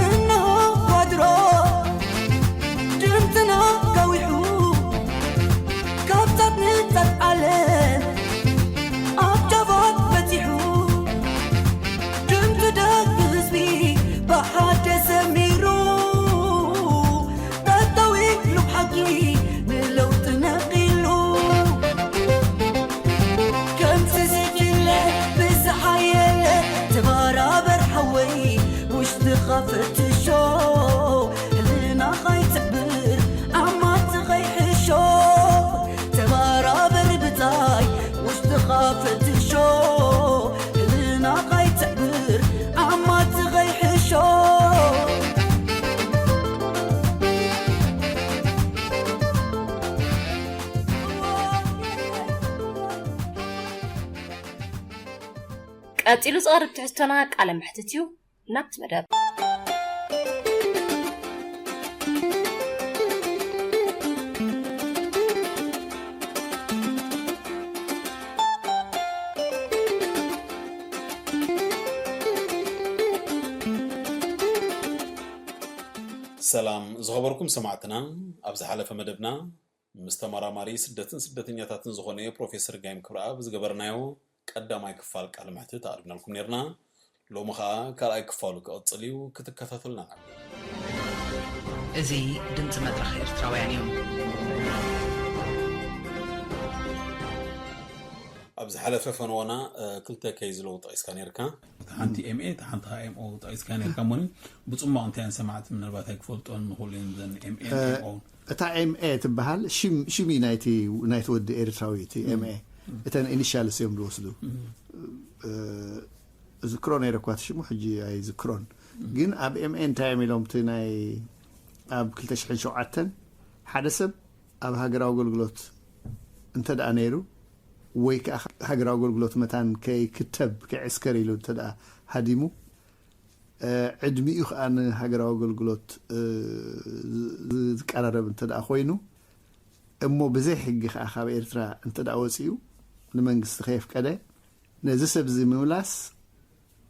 እነሆ ጓድሮ ድምፅና ከዊሑ ካብ ጫት ንጫት ዓለም ኣብ ጃቫት በፂሑ ድምፂ ደቂ ህዝቢ ብሓደ ሰሚሩ ጠጠው ኢሉ ብሓቂ ንለውጢ ነቒሉ ከምቲ ዝድለ ብዝሓየለ ተባራበር ሓወይ ውሽጥኻ ፈትሾ ህልናኻ ይትዕብር ዓማት ኸይሕሾ ተባራበር ብጻይ ውሽጥኻ ፈትሾ ህልናኻ ይትዕብር ዓማት ኸይሕሾ ቀጺሉ ዝቐርብ ትሕዝቶና ቃለ መሕትት እዩ። ናብቲ መደብ። ሰላም ዝኸበርኩም ሰማዕትና፣ ኣብ ዝሓለፈ መደብና ምስ ተመራማሪ ስደትን ስደተኛታትን ዝኾነ ፕሮፌሰር ጋይም ክብረኣብ ዝገበርናዮ ቀዳማይ ክፋል ቃለ መሕትት ኣቕሪብናልኩም ነርና። ሎሚ ኸኣ ካልኣይ ክፋሉ ክቕጽል እዩ፣ ክትከታተሉና ናብ። እዚ ድምጺ መድረኽ ኤርትራውያን እዩ። ኣብ ዝሓለፈ ፈነወና፣ እ፣ ክልተ ኬዝ ሎው ጠቒስካ ነርካ። እታ ሓንቲ ኤምኤ፣ እታ ሓንቲ ኸኣ ኤምኦ ጠቒስካ ነርካ። እሞኒ ብጽማቕ እንታይ እየን ሰማዕቲ ምናልባት ኣይክፈልጦን ንኽእሉ እየን እዘን ኤምኤ እ፣ ኤምኦ። እታ ኤምኤ ትበሃል ሽም፣ ሽም እዩ ናይቲ፣ ናይቲ ወዲ ኤርትራዊ እቲ ኤምኤ። እተን ኢኒሻልስ እዮም ዝወስዱ። እ፣ ዝክሮ ነይረ እኳ እቲ ሽሙ ሕጂ ኣይዝክሮን። ግን ኣብ ኤምኤ እንታይ እዮም ኢሎም እቲ ናይ ኣብ ክልተ ሽሕን ሸውዓተን ሓደ ሰብ ኣብ ሃገራዊ ኣገልግሎት እንተ ደኣ ነይሩ ወይ ከኣ ሃገራዊ ኣገልግሎት መታን ከይክተብ ከይዕስከር ኢሉ እንተ ደኣ ሃዲሙ፣ እ፣ ዕድሚኡ ከኣ ንሃገራዊ ኣገልግሎት፣ እ፣ ዝ-፣ ዝቀራረብ እንተ ደኣ ኮይኑ፣ እሞ ብዘይ ሕጊ ከኣ ካብ ኤርትራ እንተ ደኣ ወጺኡ፣ ንመንግስቲ ከየፍቀደ፣ ነዚ ሰብ እዚ ምምላስ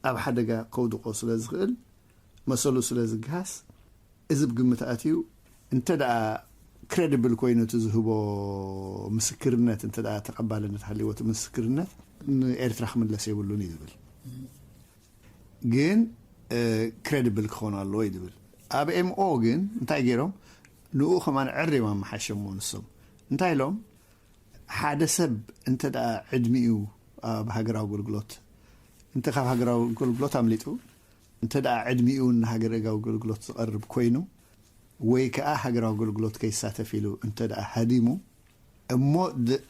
ኣብ ሓደጋ ከውድቆ ስለ ዝኽእል፣ መሰሉ ስለ ዝግሃስ፣ እዚ ብግምት ኣትዩ፣ እንተ ደኣ ክሬዲብል ኮይኑ እቲ ዝህቦ ምስክርነት፣ እንተ ደኣ ተቐባልነት ሃልይዎ እቲ ምስክርነት፣ ንኤርትራ ክምለስ የብሉን እዩ ዝብል። ግን፣ እ፣ ክሬዲብል ክኾን ኣለዎ እዩ ዝብል። ኣብ ኤምኦ ግን እንታይ ገይሮም? ንኡ ከማን ዕር እዮም ኣመሓሸሞ ንሶም። እንታይ ኢሎም? ሓደ ሰብ እንተ ደኣ ዕድሚኡ ኣብ ሃገራዊ ኣገልግሎት፣ እንተ ካብ ሃገራዊ ኣገልግሎት ኣምሊጡ፣ እንተ ደኣ ዕድሚኡ ንሃገራዊ ኣገልግሎት ዝቐርብ ኮይኑ፣ ወይ ከኣ ሃገራዊ ኣገልግሎት ከይሳተፍ ኢሉ እንተ ደኣ ሃዲሙ፣ እሞ ድ-፣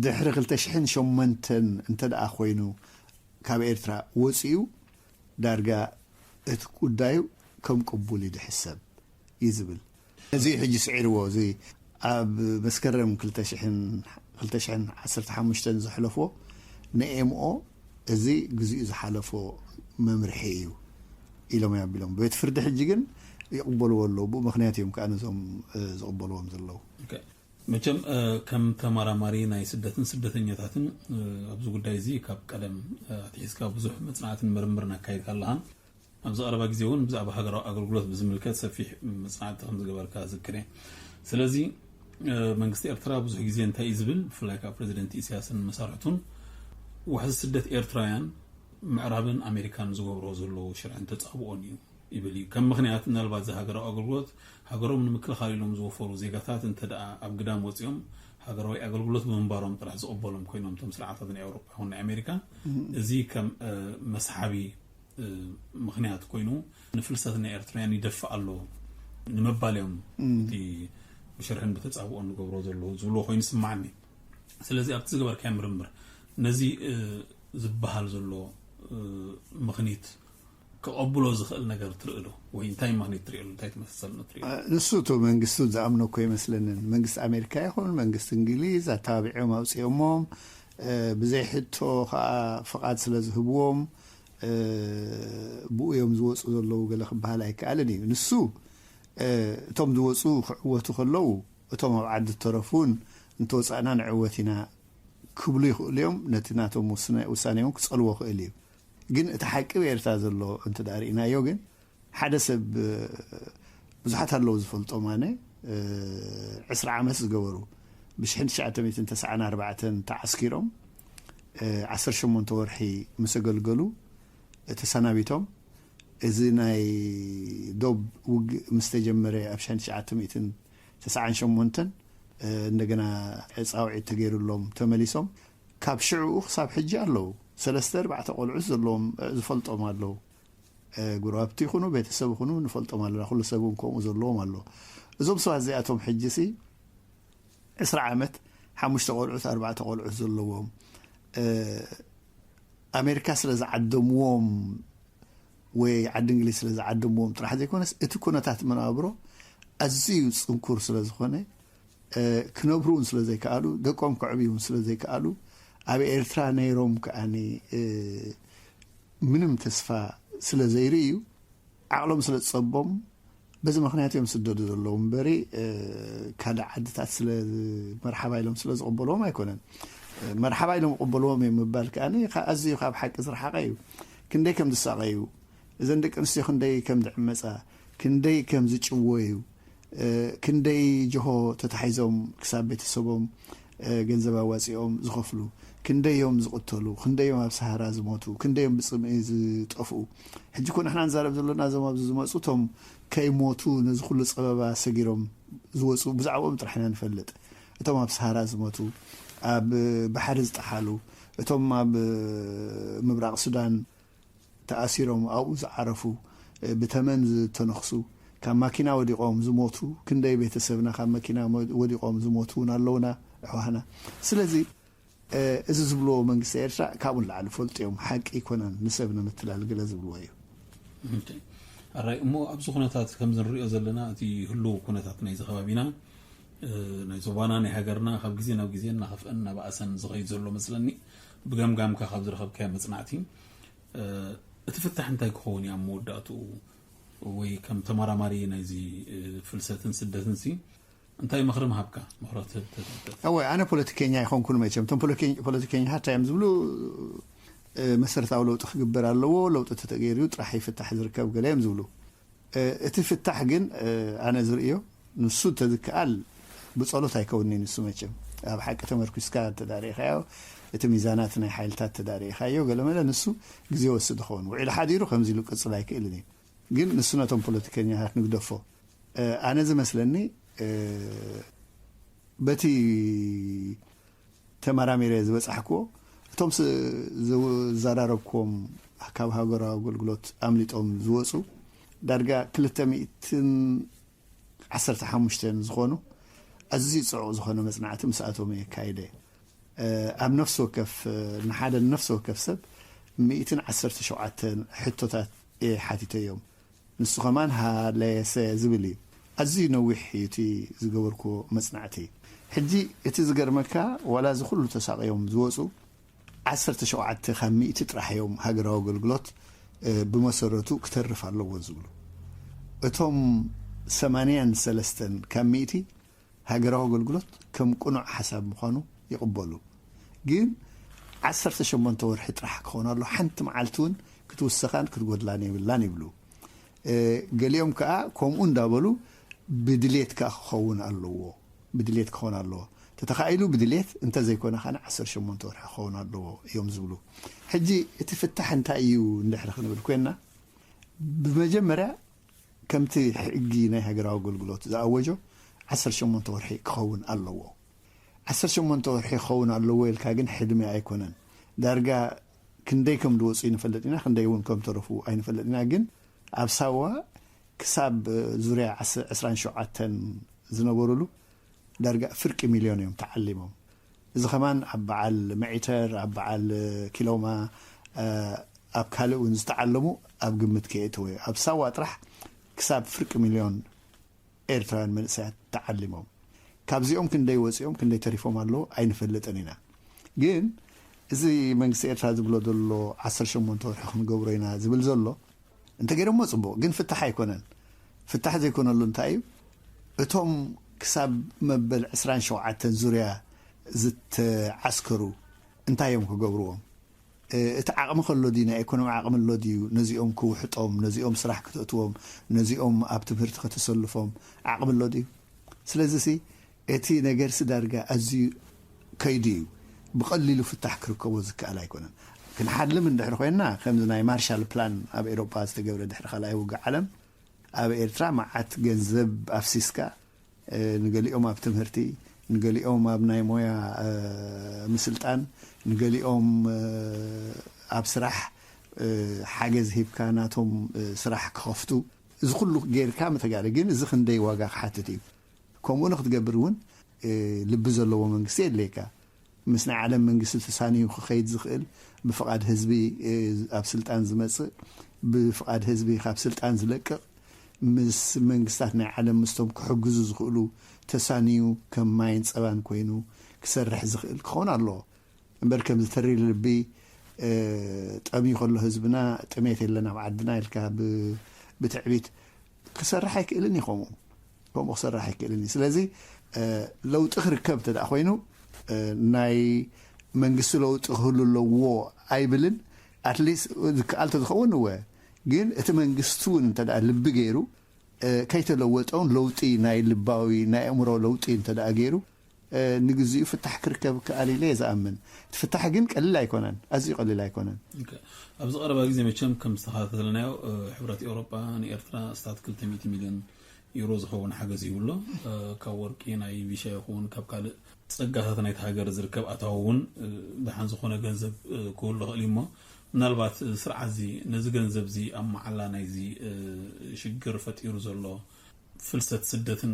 ድሕሪ ክልተ ሽሕን ሸሞንተን እንተ ደኣ ኮይኑ ካብ ኤርትራ ወጺኡ፣ ዳርጋ እቲ ጉዳዩ ከም ቅቡል እዩ ዝሕሰብ እዩ ዝብል። እዚ እዩ ሕጂ ስዒርዎ። እዚ ኣብ መስከረም ክልተ ሽሕን፣ ክልተ ሽሕን ዓሰርተ ሓሙሽተን ዘሕለፎ ንኤምኦ እዚ ግዚኡ ዝሓለፎ መምርሒ እዩ ኢሎም እዮም ኣቢሎም። ቤት ፍርዲ ሕጂ ግን ይቕበልዎ ኣለዉ። ብኡ ምኽንያት እዮም ከኣ ነዞም፣ እ፣ ዝቕበልዎም ዘለዉ። ኦኬ። መቸም፣ እ፣ ከም ተመራማሪ ናይ ስደትን ስደተኛታትን፣ እ፣ ኣብዚ ጉዳይ እዚ ካብ ቀደም፣ እ፣ ኣትሒዝካ ብዙሕ መጽናዕትን ምርምርን ኣካይድካ ኣለኻ። ኣብዚ ቀረባ ግዜ እውን ብዛዕባ ሃገራዊ ኣገልግሎት ብዝምልከት ሰፊሕ መጽናዕቲ ከም ዝገበርካ ዝክር እየ። ስለዚ፣ እ፣ መንግስቲ ኤርትራ ብዙሕ ግዜ እንታይ እዩ ዝብል፣ ብፍላይ ካብ ፕረዚደንት ኢሳያስን መሳርሕቱን፣ ዋሕዚ ስደት ኤርትራውያን ምዕራብን ኣሜሪካን ዝገብሮ ዘለዉ ሽርሕን ተጻብኦን እዩ ይብል እዩ። ከም ምኽንያት ምናልባት እዚ ሃገራዊ ኣገልግሎት ሃገሮም ንምክልኻል ኢሎም ዝወፈሩ ዜጋታት እንተ ደኣ ኣብ ግዳም ወጺኦም ሃገራዊ ኣገልግሎት ብምንባሮም ጥራሕ ዝቕበሎም ኮይኖም እቶም ስርዓታት ናይ ኣውሮፓ ይኹን ናይ ኣሜሪካ፣ እዚ ከም፣ እ፣ መስሓቢ፣ እ፣ ምኽንያት ኮይኑ ንፍልሰት ናይ ኤርትራውያን ይደፍእ ኣሎ ንምባል እዮም እቲ ብሽርሕን ብተጻብኦን ዝገብሮ ዘለዉ ዝብልዎ ኮይኑ ይስምዓኒ። ስለዚ ኣብቲ ዝገበርካዮ ምርምር ነዚ፣ እ፣ ዝበሃል ዘሎ፣ እ፣ ምኽኒት ክቐብሎ ዝኽእል ነገር ትርኢ ዶ? ወይ እንታይ ምኽኒት ትርእየሉ? እንታይ ተመሳሳልነት ትርእየሉ? እ፣ ንሱ እቶ መንግስቱ ዝኣምኖ እኮ ይመስለንን። መንግስቲ ኣሜሪካ ይኹን መንግስቲ እንግሊዝ ኣተባቢዖም ኣውፂኦሞም፣ እ፣ ብዘይ ሕቶ ከዓ ፍቓድ ስለ ዝህብዎም፣ እ፣ ብኡ እዮም ዝወፁ ዘለዉ ገለ ክበሃል ኣይከኣልን እዩ። ንሱ፣ እ፣ እቶም ዝወፁ ክዕወቱ ከለዉ፣ እቶም ኣብ ዓዲ ዝተረፉን እንተወፃእና ንዕወት ኢና ክብሉ ይኽእሉ እዮም። ነቲ ናቶም ውስነ-፣ ውሳኔ እውን ክጸልዎ ክእል እዩ። ግን እቲ ሓቂ ብኤርትራ ዘሎ እንተ ደኣ ርኢናዮ ግን ሓደ ሰብ፣ እ፣ ብዙሓት ኣለዉ ዝፈልጦም ኣነ፣ እ፣ ዕስራ ዓመት ዝገበሩ ብሽሕን ትሽዓተ ሚእትን ተስዓን ኣርባዕተን ተዓስኪሮም፣ እ፣ ዓሰርተ ሸሞንተ ወርሒ ምስ ኣገልገሉ ተሰናቢቶም። እዚ ናይ ዶብ ውግእ ምስ ተጀመረ ኣብ ሽሕን ትሽዓተ ሚእትን ተስዓን ሸሞንተን፣ እ፣ እንደገና ጻውዒት ተገይሩሎም ተመሊሶም። ካብ ሽዕኡ ክሳብ ሕጂ ኣለዉ። ሰለስተ ኣርባዕተ ቆልዑት ዘለዎም፣ እ፣ ዝፈልጦም ኣለዉ። እ፣ ጉረባብቲ ይኹኑ ቤተሰብ ይኹኑ ንፈልጦም ኣለና። ኩሉ ሰብ እውን ከምኡ ዘለዎም ኣሎ። እዞም ሰባት እዚኣቶም ሕጂሲ ዕስራ ዓመት፣ ሓሙሽተ ቆልዑት፣ ኣርባዕተ ቆልዑት ዘለዎም፣ እ፣ ኣሜሪካ ስለ ዝዓደምዎም ወይ ዓዲ እንግሊዝ ስለ ዝዓደምዎም ጥራሕ ዘይኮነስ፣ እቲ ኩነታት መናብሮ ኣዝዩ ጽንኩር ስለ ዝኾነ፣ እ፣ ክነብሩ እውን ስለ ዘይከኣሉ፣ ደቆም ከዕብዩ እውን ስለ ዘይከኣሉ፣ ኣብ ኤርትራ ነይሮም ከኣኒ፣ እ፣ ምንም ተስፋ ስለ ዘይርእዩ፣ ዓቕሎም ስለ ዝጸቦም፣ በዚ ምኽንያት እዮም ስደዱ ዘለዉ እምበሪ፣ ካልእ ዓድታት ስለ መርሓባ ኢሎም ስለ ዝቕበልዎም ኣይኮነን። መርሓባ ኢሎም ይቕበልዎም እዮም ምባል ከኣ ኣዝዩ ካብ ሓቂ ዝረሓቐ እዩ። ክንደይ ከም ዝሳቐዩ፣ እዘን ደቂ ኣንስትዮ ክንደይ ከም ዝዕመጻ፣ ክንደይ ከም ዝጭወዩ፣ ክንደይ ጀሆ ተታሒዞም ክሳብ ቤተሰቦም ገንዘብ ኣዋጺኦም ዝኸፍሉ፣ ክንደዮም ዝቕተሉ፣ ክንደዮም ኣብ ሰሃራ ዝሞቱ፣ ክንደዮም ብጽምኢ ዝጠፍኡ። ሕጂ እኮ ንሕና ንዛረብ ዘለና እዞም ኣብዚ ዝመጹ እቶም ከይሞቱ ነዚ ኩሉ ጸበባ ሰጊሮም ዝወጹ ብዛዕባኦም ጥራሕ ኢና ንፈልጥ። እቶም ኣብ ሰሃራ ዝሞቱ፣ ኣብ ባሕሪ ዝጠሓሉ፣ እቶም ኣብ ምብራቕ ሱዳን ተኣሲሮም ኣብኡ ዝዓረፉ፣ ብተመን ዝተነኽሱ፣ ካብ ማኪና ወዲቖም ዝሞቱ፣ ክንደይ ቤተሰብና ካብ መኪና ወዲቖም ዝሞቱ እውን ኣለውና፣ ኣሕዋህና። ስለዚ እዚ ዝብልዎ መንግስቲ ኤርትራ ካብኡ ንላዕሊ ፈልጡ እዮም። ሓቂ ኣይኮነን ንሰብ ንምትላል ገለ ዝብልዎ እዩ። ኣራይ እሞ ኣብዚ ኩነታት ከምዚ ንሪኦ ዘለና እቲ ህልው ኩነታት ናይዚ ከባቢና፣ ናይ ዞባና፣ ናይ ሃገርና ካብ ግዜ ናብ ግዜ እናኸፍአን እናበኣሰን ዝኸይድ ዘሎ መስለኒ። ብገምጋምካ ካብ ዝረኸብካዮ መፅናዕቲ እቲ ፍታሕ እንታይ ክኸውን እዩ ኣብ መወዳእትኡ? ወይ ከም ተመራማሪ ናይዚ ፍልሰትን ስደትን ሲ እንታይ ምኽሪ ምሃብካ? ምኽሪ ትህብ ተትብል። እወ፣ ኣነ ፖለቲከኛ ኣይኮንኩን መቸም። እቶም ፖለቲከኛ፣ ፖለቲከኛታት እዮም ዝብሉ፣ መሰረታዊ ለውጢ ክግበር ኣለዎ፣ ለውጢ ተተገይሩ ጥራሕ ይፍታሕ ዝርከብ ገለ እዮም ዝብሉ። እቲ ፍታሕ ግን ኣነ ዝርእዮ ንሱ ተዝከኣል ብጸሎት ኣይከውንኒ። ንሱ መቸም ኣብ ሓቂ ተመርኩስካ ተዳሪኻዮ፣ እቲ ሚዛናት ናይ ሓይልታት ተዳሪኻዮ፣ ገለመለ ንሱ ግዜ ወስድ ኸውን። ውዒሉ ሓዲሩ ከምዚ ኢሉ ቅጽል ኣይክእልን እዩ። ግን ንሱ ነቶም ፖለቲከኛታት ንግደፎ። ኣነ ዝመስለኒ በቲ ተመራሚረ ዝበጻሕክዎ፣ እቶም ዝዘራረብክዎም ካብ ሃገራዊ ኣገልግሎት ኣምሊጦም ዝወፁ ዳርጋ ክልተ ሚእትን ዓሰርተ ሓሙሽተን ዝኾኑ ኣዝዩ ፅዑቕ ዝኾነ መፅናዕቲ ምስኣቶም የካይደ። ኣብ ነፍሲ ወከፍ ንሓደ ነፍሲ ወከፍ ሰብ ሚእትን ዓሰርተ ሸውዓተን ሕቶታት እየ ሓቲተዮም። ንሱ ከማን ሃለሰ ዝብል እዩ። ኣዝዩ ነዊሕ እዩ እቲ ዝገበርኩዎ መጽናዕቲ። ሕጂ እቲ ዝገርመካ ዋላ እዚ ኩሉ ተሳቕዮም ዝወጹ ዓሰርተ ሸውዓተ ካብ ሚእቲ ጥራሕ እዮም ሃገራዊ ኣገልግሎት ብመሰረቱ ክተርፍ ኣለዎ ዝብሉ። እቶም ሰማንያን ሰለስተን ካብ ሚእቲ ሃገራዊ ኣገልግሎት ከም ቅኑዕ ሓሳብ ምዃኑ ይቕበሉ። ግን ዓሰርተ ሸሞንተ ወርሒ ጥራሕ ክኸውን ኣሎ፣ ሓንቲ መዓልቲ እውን ክትውሰኻን ክትጎድላን የብላን ይብሉ። ገሊኦም ከዓ ከምኡ እንዳበሉ ብድሌት ከዓ ክኸውን ኣለዎ፣ ብድሌት ክኸውን ኣለዎ። ተተኻኢሉ ብድሌት እንተዘይኮነ ከዓ ዓሰርተ ሸሞንተ ወርሒ ክኸውን ኣለዎ እዮም ዝብሉ። ሕጂ እቲ ፍታሕ እንታይ እዩ እንድሕሪ ክንብል ኮይና፣ ብመጀመርያ ከምቲ ሕጊ ናይ ሃገራዊ ኣገልግሎት ዝኣወጆ ዓሰርተ ሸሞንተ ወርሒ ክኸውን ኣለዎ። ዓሰርተ ሸሞንተ ወርሒ ክኸውን ኣለዎ ኢልካ ግን ሕድሚ ኣይኮነን። ዳርጋ ክንደይ ከም ዝወፁ ይንፈልጥ ኢና፣ ክንደይ እውን ከም ተረፉ ኣይንፈልጥ ኢና። ግን ኣብ ሳዋ ክሳብ ዙርያ ዕስራን ሸውዓተን ዝነበሩሉ ዳርጋ ፍርቂ ሚልዮን እዮም ተዓሊሞም። እዚ ከማን ኣብ በዓል መዒተር፣ ኣብ በዓል ኪሎማ፣ ኣብ ካልእ እውን ዝተዓለሙ ኣብ ግምት ከየእተወ እዩ። ኣብ ሳዋ ጥራሕ ክሳብ ፍርቂ ሚልዮን ኤርትራውያን መንእሰያት ተዓሊሞም። ካብዚኦም ክንደይ ወፂኦም ክንደይ ተሪፎም ኣለዉ ኣይንፈልጥን ኢና። ግን እዚ መንግስቲ ኤርትራ ዝብሎ ዘሎ ዓሰርተ ሸሞንተ ወርሒ ክንገብሮ ኢና ዝብል ዘሎ እንተገይሮሞ ፅቡቕ፣ ግን ፍታሕ ኣይኮነን። ፍታሕ ዘይኮነሉ እንታይ እዩ? እቶም ክሳብ መበል ዕስራን ሸውዓተን ዙርያ ዝተዓስከሩ እንታይ እዮም ክገብርዎም? እቲ ዓቕሚ ከሎ ድዩ፣ ናይ ኢኮኖሚ ዓቕሚ ኣሎ ድዩ ነዚኦም ክውሕጦም፣ ነዚኦም ስራሕ ክተእትዎም፣ ነዚኦም ኣብ ትምህርቲ ከተሰልፎም ዓቕሚ ኣሎ ድዩ? ስለዚ ሲ እቲ ነገር ሲ ዳርጋ ኣዝዩ ከይዱ እዩ። ብቐሊሉ ፍታሕ ክርከቦ ዝከኣል ኣይኮነን። ክንሓልም እንድሕር ኮይንና ከምዚ ናይ ማርሻል ፕላን ኣብ ኤሮጳ ዝተገብረ ድሕሪ ካልኣይ ውግእ ዓለም ኣብ ኤርትራ መዓት ገንዘብ ኣፍሲስካ ንገሊኦም ኣብ ትምህርቲ፣ ንገሊኦም ኣብ ናይ ሞያ ምስልጣን፣ ንገሊኦም ኣብ ስራሕ ሓገዝ ሂብካ ናቶም ስራሕ ክኸፍቱ፣ እዚ ኩሉ ጌርካ ምተጋደ ግን እዚ ክንደይ ዋጋ ክሓትት እዩ። ከምኡ ንክትገብር እውን ልቢ ዘለዎ መንግስቲ የድልየካ። ምስ ናይ ዓለም መንግስቲ ተሳንዩ ክኸይድ ዝኽእል፣ ብፍቓድ ህዝቢ ኣብ ስልጣን ዝመጽእ፣ ብፍቓድ ህዝቢ ካብ ስልጣን ዝለቅቕ፣ ምስ መንግስታት ናይ ዓለም ምስቶም ክሕግዙ ዝኽእሉ ተሳንዩ ከም ማይን ጸባን ኮይኑ ክሰርሕ ዝኽእል ክኸውን ኣለዎ። እምበር ከም ዝተሪ ልቢ ጠምዩ ከሎ ህዝብና ጥሜት የለን ኣብ ዓድና ኢልካ ብትዕቢት ክሰርሕ ኣይክእልን እዩ። ከምኡ ከምኡ ክሰርሕ ኣይክእልን እዩ። ስለዚ ለውጢ ክርከብ እንተ ኮይኑ ናይ መንግስቲ ለውጢ ክህሉ ኣለዎ ኣይብልን። ኣትሊስት ዝከኣል ተዝኸውን እወ፣ ግን እቲ መንግስቲ እውን እንተ ልቢ ገይሩ ከይተለወጠውን ለውጢ ናይ ልባዊ ናይ ኣእምሮ ለውጢ እንተ ገይሩ ንግዚኡ ፍታሕ ክርከብ ክኣል ኢለ እየ ዝኣምን። እቲ ፍታሕ ግን ቀሊል ኣይኮነን፣ ኣዝዩ ቀሊል ኣይኮነን። ኣብዚ ቀረባ ግዜ መቸም ከም ዝተኸታተልናዮ ሕብረት ኤውሮጳ ንኤርትራ ስታት ክልተ ሚእቲ ሚልዮን ዩሮ ዝኸውን ሓገዝ ይብሎ። ካብ ወርቂ ናይ ቪሻ ይኸውን ካብ ካልእ ጸጋታት ናይቲ ሃገር ዝርከብ ኣታዊ እውን ደሓን ዝኾነ ገንዘብ ክህሉ ኽእል እሞ ምናልባት ስርዓት እዚ ነዚ ገንዘብ እዚ ኣብ መዓላ ናይዚ ሽግር ፈጢሩ ዘሎ ፍልሰት ስደትን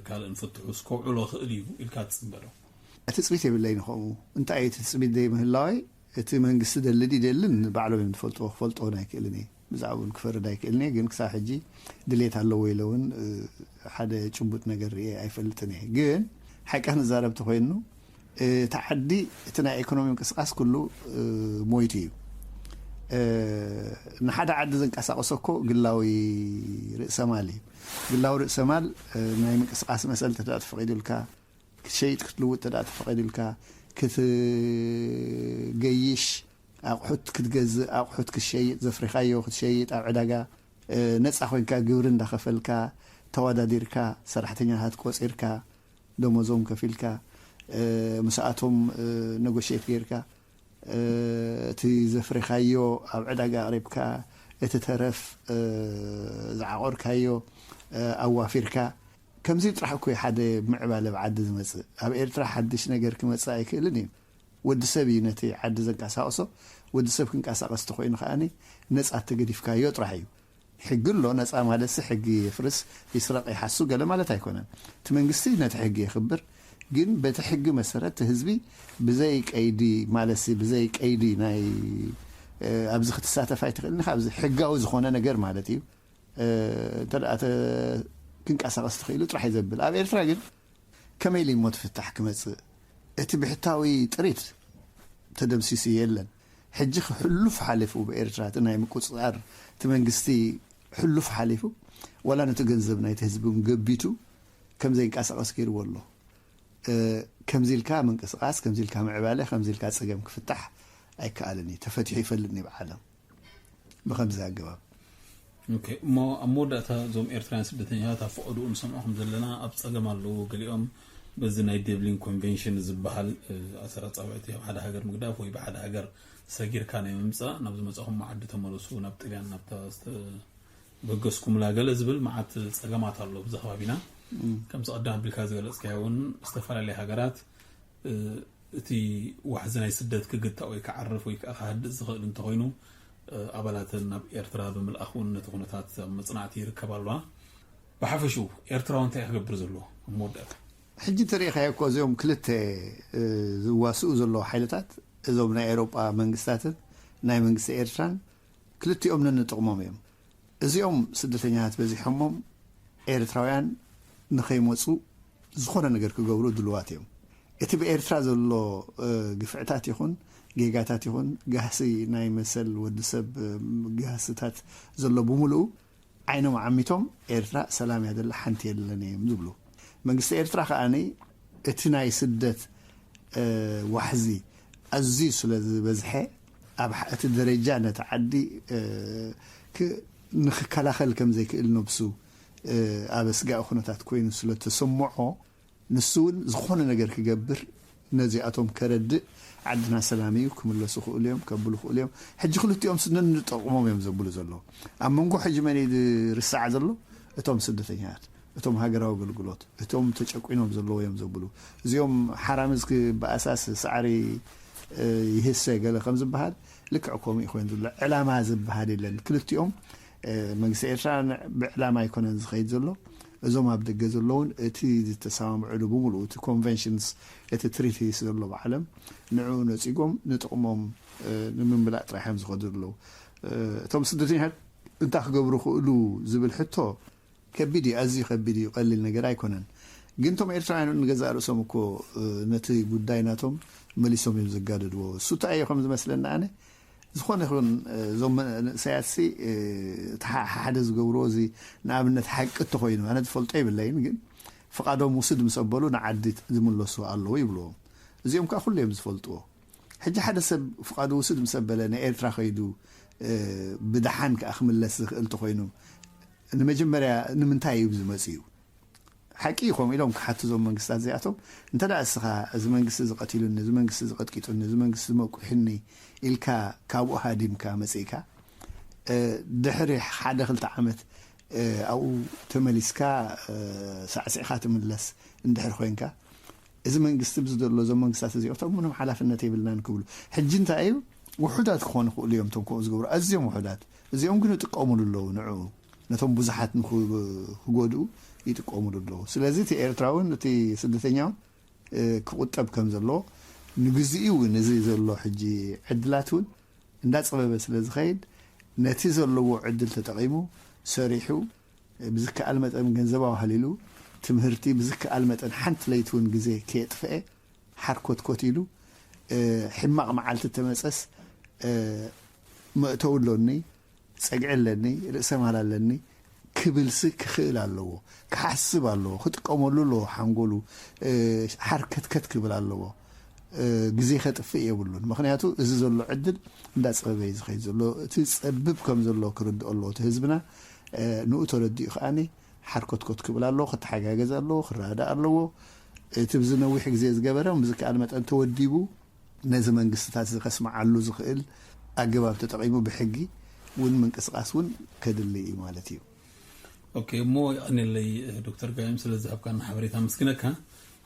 ካልእን ፍትሑ እስከውዕሎ ክእል እዩ ኢልካ ትጽበ ዶ? ትጽቢት የብለይ። ንኸምኡ እንታይ እዩ ትጽቢት ዘይምህላዋይ? እቲ መንግስቲ ደሊ ድዩ ደልን ባዕሎም እዮም ዝፈልጥዎ። ክፈልጥዎ ኣይክእልን እየ። ብዛዕባኡ ክፈርድ ኣይክእልን እየ። ግን ክሳብ ሕጂ ድሌት ኣለዎ ኢለ እውን ሓደ ጭቡጥ ነገር ርኤ ኣይፈልጥን እየ። ግን ሓቂ ክንዛረብ ተኮይኑ እቲ ዓዲ እቲ ናይ ኢኮኖሚ ምንቅስቃስ ኩሉ ሞይቱ እዩ። ንሓደ ዓዲ ዘንቀሳቀሶ እኮ ግላዊ ርእሰማል እዩ። ግላዊ ርእሰማል ናይ ምንቅስቃስ መሰል ተዳ ተፈቂዱልካ ክትሸይጥ ክትልውጥ ተዳ ተፈቂዱልካ ክትገይሽ ኣቑሑት ክትገዝእ ኣቑሑት ክትሸይጥ ዘፍሪኻዮ ክትሸይጥ ኣብ ዕዳጋ ነፃ ኮይንካ ግብሪ እንዳኸፈልካ ተወዳዲርካ ሰራሕተኛታት ቆፂርካ ደሞዞም ከፊልካ ምስኣቶም ነጎሼት ጌርካ እቲ ዘፍሪኻዮ ኣብ ዕዳጋ ኣቕሪብካ እቲ ተረፍ ዝዓቆርካዮ ኣዋፊርካ ከምዚ ጥራሕ እኮ ሓደ ምዕባለ ብዓዲ ዝመፅእ። ኣብ ኤርትራ ሓድሽ ነገር ክመፅእ ኣይክእልን እዩ። ወዲ ሰብ እዩ ነቲ ዓዲ ዘንቀሳቕሶ። ወዲ ሰብ ክንቀሳቐስ ተኮይኑ ከኣ ነፃ ተገዲፍካዮ ጥራሕ እዩ። ሕጊ ኣሎ። ነፃ ማለት ሕጊ የፍርስ፣ ይስረቕ፣ ይሓሱ ገለ ማለት ኣይኮነን። እቲ መንግስቲ ነቲ ሕጊ የኽብር፣ ግን በቲ ሕጊ መሰረት ህዝቢ ብዘይ ቀይዲ ማለት ብዘይ ቀይዲ ናይ ኣብዚ ክትሳተፍ ኣይትኽእልን ኢኻ። ኣብዚ ሕጋዊ ዝኾነ ነገር ማለት እዩ። እንተ ክንቀሳቐስ ትኽእሉ ጥራሕ እዩ ዘብል። ኣብ ኤርትራ ግን ከመይ ኢሉ እሞ ፍታሕ ክመጽእ? እቲ ብሕታዊ ጥሪት ተደምሲሱ የለን። ሕጂ ሕሉፍ ሓሊፉ ብኤርትራ እቲ ናይ ምቁጽጻር እቲ መንግስቲ ሕሉፍ ሓሊፉ ዋላ ነቲ ገንዘብ ናይቲ ህዝቢ እውን ገቢቱ ከም ዘይንቀሳቐስ ገይርዎ ኣሎ። ከምዚ ኢልካ ምንቅስቃስ፣ ከምዚ ኢልካ ምዕባለ፣ ከምዚ ኢልካ ጸገም ክፍታሕ ኣይከኣልን እዩ። ተፈቲሑ ይፈልጥ እዩ ብዓለም። ብኸምዚ ኣገባብ ኦኬ። እሞ ኣብ መወዳእታ እዞም ኤርትራውያን ስደተኛታት ኣብ ፈቐድኡ ንሰምዖ ከም ዘለና ኣብ ጸገም ኣለዉ። ገሊኦም በዚ ናይ ደብሊን ኮንቬንሽን ዝበሃል ኣሰር ኣጻብዕቲ ኣብ ሓደ ሃገር ምግዳፍ ወይ ብሓደ ሃገር ሰጊርካ ናይ ምምጻእ ናብ ዝመጻኹም ዓዲ ተመለሱ ናብ ጥልያን ናብታ በገስኩምላ ገለ ዝብል መዓት ጸገማት ኣሎ ብዚ ከባቢና። ከምዚ ቀዳም ኣቢልካ ዝገለጽካዮ እውን ዝተፈላለያ ሃገራት እቲ ዋሕዚ ናይ ስደት ክግታእ ወይ ክዓርፍ ወይ ከዓ ክሃድእ ዝኽእል እንተኾይኑ ኣባላተን ናብ ኤርትራ ብምልኣኽ እውን ነቲ ኩነታት ኣብ መጽናዕቲ ይርከብ ኣለዋ። ብሓፈሽኡ ኤርትራዊ እንታይ ክገብር ዘለዎ ኣብ መወዳእታ? ሕጂ እንተሪኢኻዮ እኮ እዚኦም ክልተ ዝዋስኡ ዘለዉ ሓይልታት እዞም ናይ ኤውሮጳ መንግስታትን ናይ መንግስቲ ኤርትራን ክልቲኦም ነንጥቕሞም እዮም። እዚኦም ስደተኛታት በዚሖሞም ኤርትራውያን ንኸይመፁ ዝኾነ ነገር ክገብሩ ድልዋት እዮም። እቲ ብኤርትራ ዘሎ ግፍዕታት ይኹን ጌጋታት ይኹን ጋህሲ ናይ መሰል ወዲ ሰብ ጋህስታት ዘሎ ብምሉኡ ዓይኖም ዓሚቶም ኤርትራ ሰላም ያደላ ሓንቲ የለን እዮም ዝብሉ። መንግስቲ ኤርትራ ከኣ እቲ ናይ ስደት ዋሕዚ ኣዝዩ ስለ ዝበዝሐ ኣብ እቲ ደረጃ ነቲ ዓዲ ንክከላኸል ከም ዘይክእል ነብሱ ኣብ ኣስጋኢ ኩነታት ኮይኑ ስለ ተሰምዖ ንሱ እውን ዝኾነ ነገር ክገብር ነዚኣቶም ከረድእ ዓድና ሰላም እዩ ክምለሱ ክእሉ እዮም ከብሉ ክእሉ እዮም። ሕጂ ክልቲኦም ስነን ንጠቕሞም እዮም ዘብሉ ዘለዉ። ኣብ መንጎ ሕጂ መን እዩ ዝርሳዕ ዘሎ? እቶም ስደተኛታት፣ እቶም ሃገራዊ ኣገልግሎት፣ እቶም ተጨቁኖም ዘለዉ እዮም ዘብሉ። እዚኦም ሓራምዝ ክበኣሳስ ሳዕሪ ይህሰ ገለ ከም ዝበሃል ልክዕ ከምኡ ኮይኑ ዘሎ ዕላማ ዝበሃል የለን። ክልቲኦም መንግስቲ ኤርትራ ብዕላማ ኣይኮነን ዝኸይድ ዘሎ። እዞም ኣብ ደገ ዘለውን እቲ ዝተሰማምዕሉ ብምሉኡ እቲ ኮንቨንሽንስ እቲ ትሪቲስ ዘሎ ብዓለም ንዑ ነፂጎም ንጥቕሞም ንምምላእ ጥራሕ እዮም ዝኸዱ ዘለዉ። እቶም ስደተኛታት እንታይ ክገብሩ ክእሉ ዝብል ሕቶ ከቢድ እዩ፣ ኣዝዩ ከቢድ እዩ፣ ቀሊል ነገር ኣይኮነን። ግን እቶም ኤርትራውያን ንገዛእ ርእሶም እኮ ነቲ ጉዳይ ናቶም መሊሶም እዮም ዘጋደድዎ። እሱ እንታይ እዮ ከም ዝመስለኒ ኣነ ዝኾነ ይኹን እዞም መንእሰያትሲ እቲ ሓደ ዝገብርዎ እዚ ንኣብነት ሓቂ እንተኾይኑ ኣነ ዝፈልጦ የብለይን፣ ግን ፍቓዶም ውሱድ ምስ ኣበሉ ንዓዲ ዝምለሱ ኣለዉ ይብልዎም። እዚኦም ከዓ ኩሉ እዮም ዝፈልጥዎ። ሕጂ ሓደ ሰብ ፍቓዱ ውሱድ ምስ ኣበለ ንኤርትራ ከይዱ ብደሓን ከዓ ክምለስ ዝኽእል እንተኾይኑ ንመጀመርያ ንምንታይ እዩ ዝመጽእ እዩ? ሓቂ እዩ ከምኡ ኢሎም ክሓቱ እዞም መንግስታት እዚኣቶም። እንተ ደኣ እስኻ እዚ መንግስቲ እዚ ቀቲሉኒ፣ እዚ መንግስቲ እዚ ቀጥቂጡኒ፣ እዚ መንግስቲ እዚ መቁሕኒ ኢልካ ካብኡ ሃዲምካ መጺእካ ድሕሪ ሓደ ክልተ ዓመት ኣብኡ ተመሊስካ ሳዕሲዕካ ትምለስ እንድሕር ኮይንካ እዚ መንግስቲ ብዝደሎ እዞም መንግስታት እዚኦቶም ምንም ሓላፍነት የብልናን ክብሉ ሕጂ እንታይ እዩ ውሑዳት ክኾኑ ክእሉ እዮም እቶም ከምኡ ዝገብሩ ኣዝዮም ውሑዳት እዚኦም ግን ይጥቀሙሉ ኣለዉ ንዕኡ ነቶም ብዙሓት ንክጎድኡ ይጥቀሙሉ ኣለዉ ስለዚ እቲ ኤርትራውን እቲ ስደተኛውን ክቁጠብ ከም ዘለዎ ንግዚኡ እውን እዚ ዘሎ ሕጂ ዕድላት እውን እንዳፀበበ ስለ ዝኸይድ ነቲ ዘለዎ ዕድል ተጠቒሙ ሰሪሑ ብዝከኣል መጠን ገንዘብ ኣዋህሊሉ ትምህርቲ ብዝከኣል መጠን ሓንቲ ለይቲ እውን ግዜ ከየጥፍአ ሓርኮትኮት ኢሉ ሕማቕ መዓልቲ ተመፀስ መእተው ኣሎኒ ፀግዒ ኣለኒ ርእሰ ማል ኣለኒ ክብልሲ ክኽእል ኣለዎ ክሓስብ ኣለዎ ክጥቀመሉ ኣለዎ ሓንጎሉ ሓርከትከት ክብል ኣለዎ ግዜ ከጥፍእ የብሉን ምክንያቱ እዚ ዘሎ ዕድል እንዳፀበበ እዩ ዝኸይድ ዘሎ እቲ ፀብብ ከም ዘሎ ክርድኦ ኣለዎ እቲ ህዝብና ንኡ ተረዲኡ ከዓኒ ሓርኮትኮት ክብል ኣለዎ ክተሓጋገዝ ኣለዎ ክረዳእ ኣለዎ እቲ ብዚ ነዊሕ ግዜ ዝገበረ ብዝከኣል መጠን ተወዲቡ ነዚ መንግስትታት እዚ ከስምዓሉ ዝኽእል ኣገባብ ተጠቒሙ ብሕጊ እውን ምንቅስቃስ እውን ከድሊ እዩ ማለት እዩ። ኦኬ እሞ ይቐንየለይ ዶክተር ጋይም ስለ ዝሃብካና ሓበሬታ ኣመስግነካ።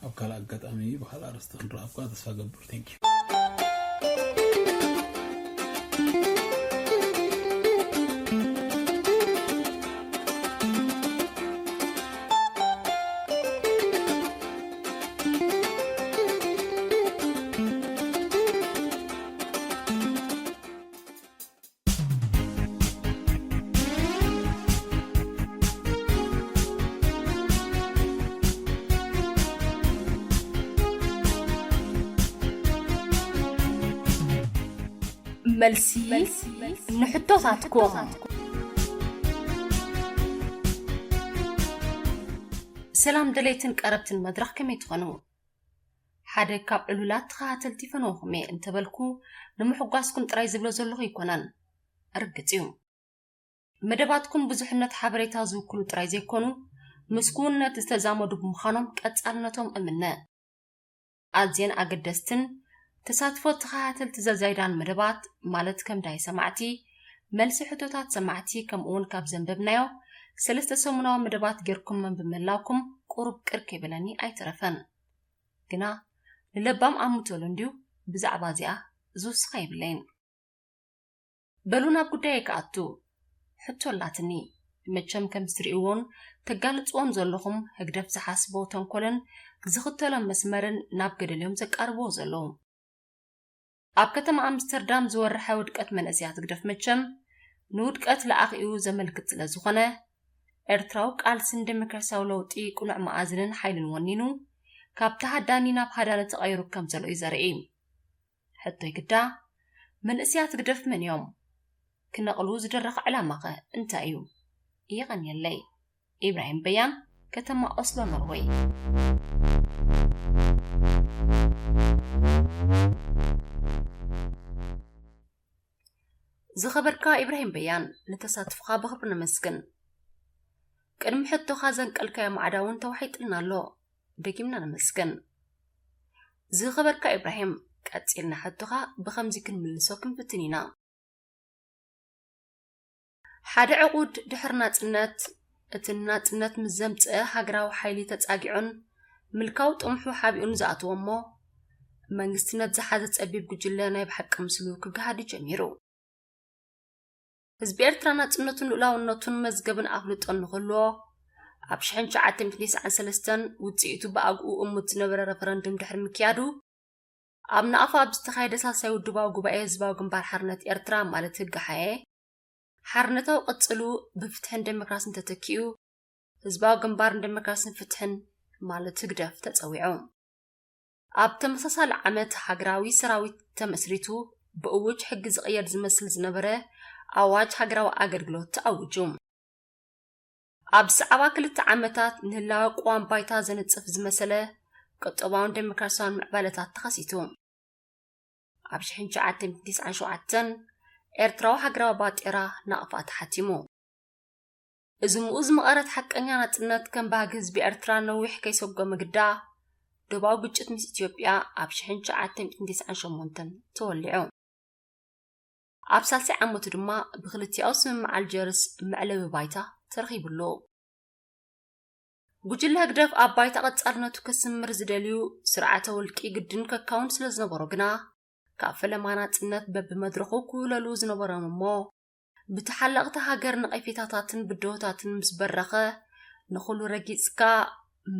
ኣብ ካልእ ኣጋጣሚ ብካልእ ኣርእስቲ ክንረኸብካ ተስፋ ገብር። Thank you። መልሲ ንሕቶታትኩም። ሰላም ደለይትን ቀረብትን መድረኽ ከመይ ትኾኑ? ሓደ ካብ ዕሉላት ተኸታተልቲ ፈነወኹም እየ እንተበልኩ ንምሕጓስኩም ጥራይ ዝብሎ ዘለኹ ኣይኮነን። ርግጽ እዩ። መደባትኩም ብዙሕነት ሓበሬታ ዝውክሉ ጥራይ ዘይኮኑ ምስ ክውንነት ዝተዛመዱ ብምዃኖም ቀጻልነቶም እምነ። ኣዝየን ኣገደስትን ተሳትፎ ተኸታተልቲ ዘዛይዳን መደባት ማለት ከም ዳይ ሰማዕቲ፣ መልሲ ሕቶታት ሰማዕቲ ከምኡውን ካብ ዘንበብናዮ ሰለስተ ሰሙናዊ መደባት ጌርኩመን ብምህላውኩም ቁሩብ ቅር ከይበለኒ ኣይተረፈን። ግና ንለባም ኣምተሉ እንድዩ ብዛዕባ እዚኣ ዝውስኻ የብለይን። በሉ ናብ ጉዳየይ ክኣቱ። ሕቶ ኣላትኒ። መቸም ከም ዝትርእይዎን ተጋልጽዎን ዘለኹም ህግደፍ ዝሓስቦ ተንኮልን ዝኽተሎ መስመርን ናብ ገደል እዮም ዘቃርብዎ ዘለዉ። ኣብ ከተማ ኣምስተርዳም ዝወረሐ ውድቀት መንእሰያት ህግደፍ መቸም ንውድቀት ለኣኺኡ ዘመልክት ስለ ዝኾነ ኤርትራዊ ቃልስን ዴሞክራሲያዊ ለውጢ ቅኑዕ መኣዝንን ሓይልን ወኒኑ ካብ ተሃዳኒ ናብ ሃዳኒ ተቐይሩ ከም ዘሎ እዩ ዘርኢ። ሕቶይ ግዳ መንእሰያት ህግደፍ መን እዮም? ክነቕሉ ዝደረኸ ዕላማኸ እንታይ እዩ? የቐንየለይ። ኢብራሂም በያን፣ ከተማ ኦስሎ፣ ኖርወይ። ዝኸበርካ ኢብራሂም በያን፣ ንተሳትፎኻ ብኽብሪ ነመስግን። ቅድሚ ሕቶኻ ዘንቀልካዮ ማዕዳ እውን ተዋሒጥልና ኣሎ። ደጊምና ነመስግን። ዝኸበርካ ኢብራሂም፣ ቀጺልና ሕቶኻ ብኸምዚ ክንምልሶ ክንፍትን ኢና። ሓደ ዕቑድ ድሕሪ ናጽነት፣ እቲ ንናጽነት ምስ ዘምጽአ ሃገራዊ ሓይሊ ተጻጊዑን ምልካዊ ጥምሑ ሓቢኡን ዝኣተወ እሞ፣ መንግስትነት ዝሓዘ ጸቢብ ጉጅለ ናይ ብሓቂ ምስሉ ክገሃድ እዩ ጀሚሩ። ህዝቢ ኤርትራ ናጽነቱን ልኡላውነቱን መዝገብን ኣፍልጦን ንኽህልዎ፣ ኣብ ሽሕን ትሽዓተ ሚእትን ተስዓን ሰለስተን ውጽኢቱ ብኣግኡ እሙት ዝነበረ ረፈረንዱም ድሕሪ ምክያዱ፣ ኣብ ናቕፋ ኣብ ዝተኻየደ ሳልሳይ ውድባዊ ጉባኤ ህዝባዊ ግንባር ሓርነት ኤርትራ ማለት ህግሓኤ፣ ሓርነታዊ ቅጽሉ ብፍትሕን ደሞክራስን ተተኪኡ ህዝባዊ ግንባር ንደሞክራስን ፍትሕን ማለት ህግደፍ ተጸዊዑ። ኣብ ተመሳሳሊ ዓመት ሃገራዊ ሰራዊት ተመስሪቱ ብእውጅ ሕጊ ዝቕየር ዝመስል ዝነበረ ኣዋጅ ሃገራዊ ኣገልግሎት ተኣውጁ። ኣብ ዝሰዓባ ክልተ ዓመታት ንህላወ ቅዋም ባይታ ዘንጽፍ ዝመሰለ ቁጠባውን ዴሞክራሲያውን ምዕባለታት ተኸሲቱ። ኣብ ሽሕን ትሽዓተ ሚእትን ተስዓን ሸውዓተን ኤርትራዊ ሃገራዊ ባጤራ ናቕፋ ተሓቲሙ። እዚ ምኡ ዝመቐረት ሓቀኛ ናጽነት ከም ባህጊ ህዝቢ ኤርትራ ነዊሕ ከይሰጎመ ግዳ፣ ዶባዊ ግጭት ምስ ኢትዮጵያ ኣብ ሽሕን ትሽዓተ ሚእትን ተስዓን ሸሞንተን ተወሊዑ። ኣብ ሳልሳይ ዓመቱ ድማ ብክልቲኣዊ ስምምዕ ኣልጀርስ መዕለቢ ባይታ ተረኺብሉ። ጉጅለ ህግደፍ ኣብ ባይታ ቀጻልነቱ ከስምር ዝደልዩ ስርዓተ ውልቂ ግድን ከካውን ስለ ዝነበሮ ግና፣ ካብ ፈለማ ናጽነት በብመድረኹ ክውለሉ ዝነበሮም እሞ፣ ብተሓለቕቲ ሃገር ነቐፌታታትን ብድሆታትን ምስ በረኸ፣ ንኹሉ ረጊጽካ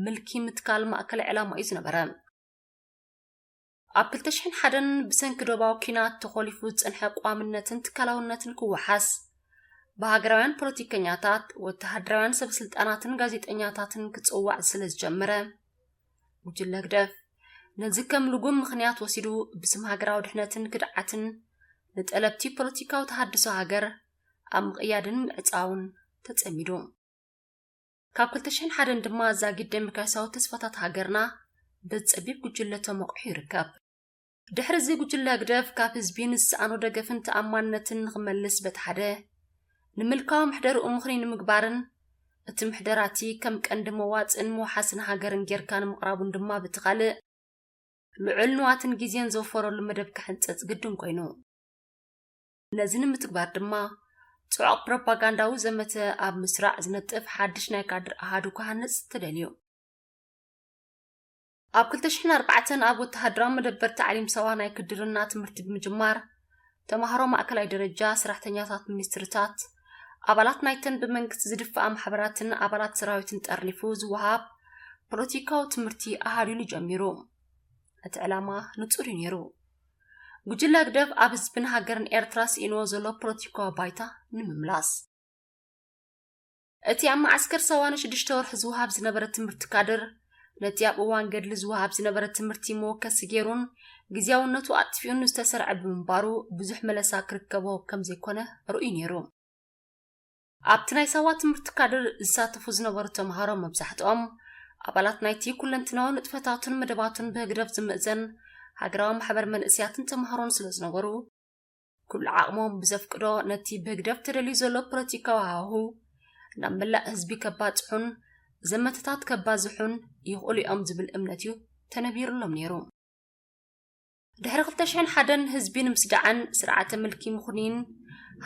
ምልኪ ምትካል ማእከል ዕላማ እዩ ዝነበረ። ኣብ ክልተ ሽሕን ሓደን ብሰንኪ ዶባዊ ኲናት ተኾሊፉ ዝጸንሐ ቀዋምነትን ትካላውነትን ክወሓስ፣ ብሃገራውያን ፖለቲከኛታት፣ ወተሃደራውያን ሰበስልጣናትን ጋዜጠኛታትን ክጽዋዕ ስለ ዝጀመረ፣ ጉጅለ ህግደፍ ነዚ ከም ልጉም ምኽንያት ወሲዱ ብስም ሃገራዊ ድሕነትን ክድዓትን ንጠለብቲ ፖለቲካዊ ተሃድሶ ሃገር ኣብ ምቕያድን ምዕጻውን ተጸሚዱ። ካብ ክልተ ሽሕን ሓደን ድማ ዛጊድ ዴሞክራሲያዊ ተስፋታት ሃገርና በዚ ጸቢብ ጉጅለ ተሞቒሑ ይርከብ። ድሕሪ እዚ ጉጅለ ህግደፍ ካብ ህዝቢ ንዝሰኣኖ ደገፍን ተኣማንነትን ንኽመልስ በቲ ሓደ፣ ንምልካዊ ምሕደርኡ ምኽኑይ ንምግባርን እቲ ምሕደራቲ ከም ቀንዲ መዋጽእን መውሓስን ሃገርን ጌርካ ንምቕራቡን ድማ በቲ ካልእ፣ ልዑል ንዋትን ግዜን ዘውፈረሉ መደብ ክሕንጸጽ ግድን ኮይኑ። ነዚ ንምትግባር ድማ ጽዑቕ ፕሮፓጋንዳዊ ዘመተ ኣብ ምስራዕ ዝነጥፍ ሓድሽ ናይ ካድር ኣሃዱ ክሃንጽ ተደልዩ። ኣብ ክልተ ሽሕን ኣርባዕተን ኣብ ወተሃደራዊ መደበር ታዕሊም ሳዋ ናይ ክድርና ትምህርቲ ብምጅማር፣ ተማሃሮ ማእከላይ ደረጃ፣ ሰራሕተኛታት ሚኒስትርታት፣ ኣባላት ናይተን ብመንግስቲ ዝድፍኣ ማሕበራትን ኣባላት ሰራዊትን ጠርኒፉ ዝወሃብ ፖለቲካዊ ትምህርቲ ኣሃድዩ ጀሚሩ። እቲ ዕላማ ንጹር እዩ ነይሩ። ጉጅለ ህግደፍ ኣብ ህዝብን ሃገርን ኤርትራ ስኢንዎ ዘሎ ፖለቲካዊ ባይታ ንምምላስ። እቲ ኣብ መዓስከር ሳዋ ንሽዱሽተ ወርሒ ዝወሃብ ዝነበረ ትምህርቲ ካድር፣ ነቲ ኣብ እዋን ገድሊ ዝወሃብ ዝነበረ ትምህርቲ መወከሲ ገይሩን ግዝያውነቱ ኣጥፊኡን ዝተሰርዐ ብምንባሩ፣ ብዙሕ መለሳ ክርከቦ ከም ዘይኮነ ርእዩ ነይሩ። ኣብቲ ናይ ሳዋ ትምህርቲ ካድር ዝሳተፉ ዝነበሩ ተምሃሮ መብዛሕትኦም ኣባላት ናይቲ ኩለንትናዊ ንጥፈታቱን መደባቱን ብህግደፍ ዝምእዘን ሃገራዊ ማሕበር መንእሰያትን ተምሃሮን ስለ ዝነበሩ፣ ኩሉ ዓቕሞም ብዘፍቅዶ ነቲ ብህግደፍ ተደልዩ ዘሎ ፖለቲካዊ ሃዋሁ ናብ መላእ ህዝቢ ከባጽሑን ዘመተታት ከባዝሑን ይኽእሉ እዮም ዝብል እምነት እዩ ተነቢሩሎም ነይሩ። ድሕሪ ክልተ ሽሕን ሓደን ህዝቢ ንምስዳዕን ስርዓተ ምልኪ ምኹኒን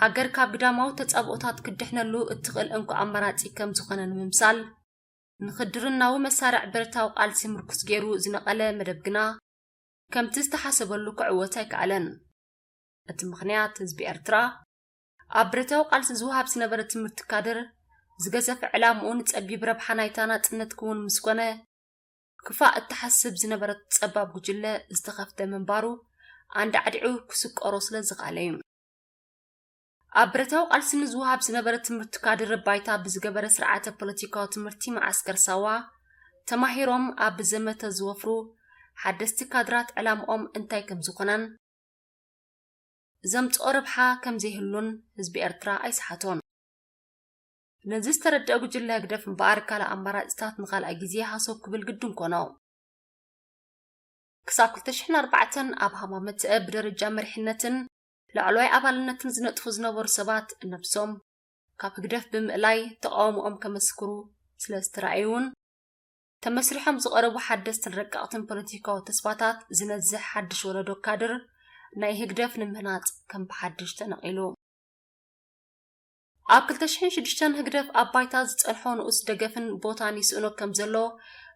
ሃገር ካብ ግዳማዊ ተጻብኦታት ክድሕነሉ እትኽእል እንኮ ኣማራጺ ከም ዝኾነ ንምምሳል፣ ንኽድርናዊ መሳርዕ ብረታዊ ቃልሲ ምርኩስ ገይሩ ዝነቐለ መደብ ግና፣ ከምቲ ዝተሓሰበሉ ክዕወት ኣይከኣለን። እቲ ምኽንያት ህዝቢ ኤርትራ ኣብ ብረታዊ ቃልሲ ዝወሃብ ዝነበረ ትምህርቲ ካድር ዝገዘፈ ዕላምኡ ንጸቢብ ረብሓ ናይታ ናጽነት ክውን ምስ ኮነ፣ ክፋእ እትሓስብ ዝነበረት ጸባብ ጉጅለ ዝተኸፍተ ምንባሩ ኣንዳዕዲዑ ክስቆሮ ስለ ዝኸኣለ እዩ። ኣብ ብረታዊ ቃልሲ ንዝወሃብ ዝነበረ ትምህርቲ ካድር ባይታ ብዝገበረ ስርዓተ ፖለቲካዊ ትምህርቲ መዓስከር ሳዋ ተማሂሮም ኣብ ዘመተ ዝወፍሩ ሓደስቲ ካድራት ዕላምኦም እንታይ ከም ዝኾነን ዘምጽኦ ረብሓ ከም ዘይህሉን ህዝቢ ኤርትራ ኣይሰሓቶን። ነዚ ዝተረድአ ጉጅለ ህግደፍ እምበኣር ካልእ ኣማራጺታት ንኻልኣይ ግዜ ሃሰው ክብል ግድን ኮኖ። ክሳብ ክልተ ሽሕን ኣርባዕተን ኣብ ሃማመተ ብደረጃ መሪሕነትን ላዕለዋይ ኣባልነትን ዝነጥፉ ዝነበሩ ሰባት ነብሶም ካብ ህግደፍ ብምእላይ ተቓውሞኦም ከመስክሩ ስለ ዝተራእዩን ተመስሪሖም ዝቐረቡ ሓደስትን ረቀቕትን ፖለቲካዊ ተስፋታት ዝነዝሕ ሓድሽ ወለዶ ካድር ናይ ህግደፍ ንምህናጽ ከም ብሓድሽ ተነቒሉ። ኣብ ክልተ ሽሕን ሽዱሽተን ህግደፍ ኣብ ባይታ ዝጸንሖ ንኡስ ደገፍን ቦታን ይስእኖ ከም ዘሎ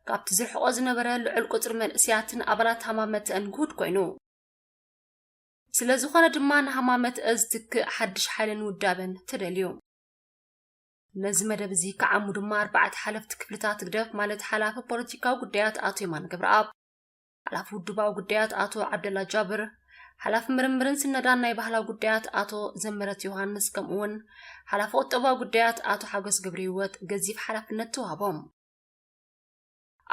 ካብቲ ዝርሕቆ ዝነበረ ልዑል ቁጽሪ መንእሰያትን ኣባላት ሃማመተአን ግሁድ ኮይኑ። ስለ ዝኾነ ድማ ንሃማመተአ ዝትክእ ሓድሽ ሓይልን ውዳበን ተደልዩ። ነዚ መደብ እዚ ክዓሙ ድማ ኣርባዕተ ሓለፍቲ ክፍልታት ህግደፍ ማለት ሓላፊ ፖለቲካዊ ጉዳያት ኣቶ የማነ ገብረኣብ፣ ሓላፊ ውድባዊ ጉዳያት ኣቶ ዓብደላ ጃብር፣ ሓላፊ ምርምርን ስነዳን ናይ ባህላዊ ጉዳያት ኣቶ ዘመረት ዮሃንስ ከምኡ እውን ሓላፊ ቁጠባዊ ጉዳያት ኣቶ ሓጎስ ገብረህይወት ገዚፍ ሓላፍነት ተዋህቦም።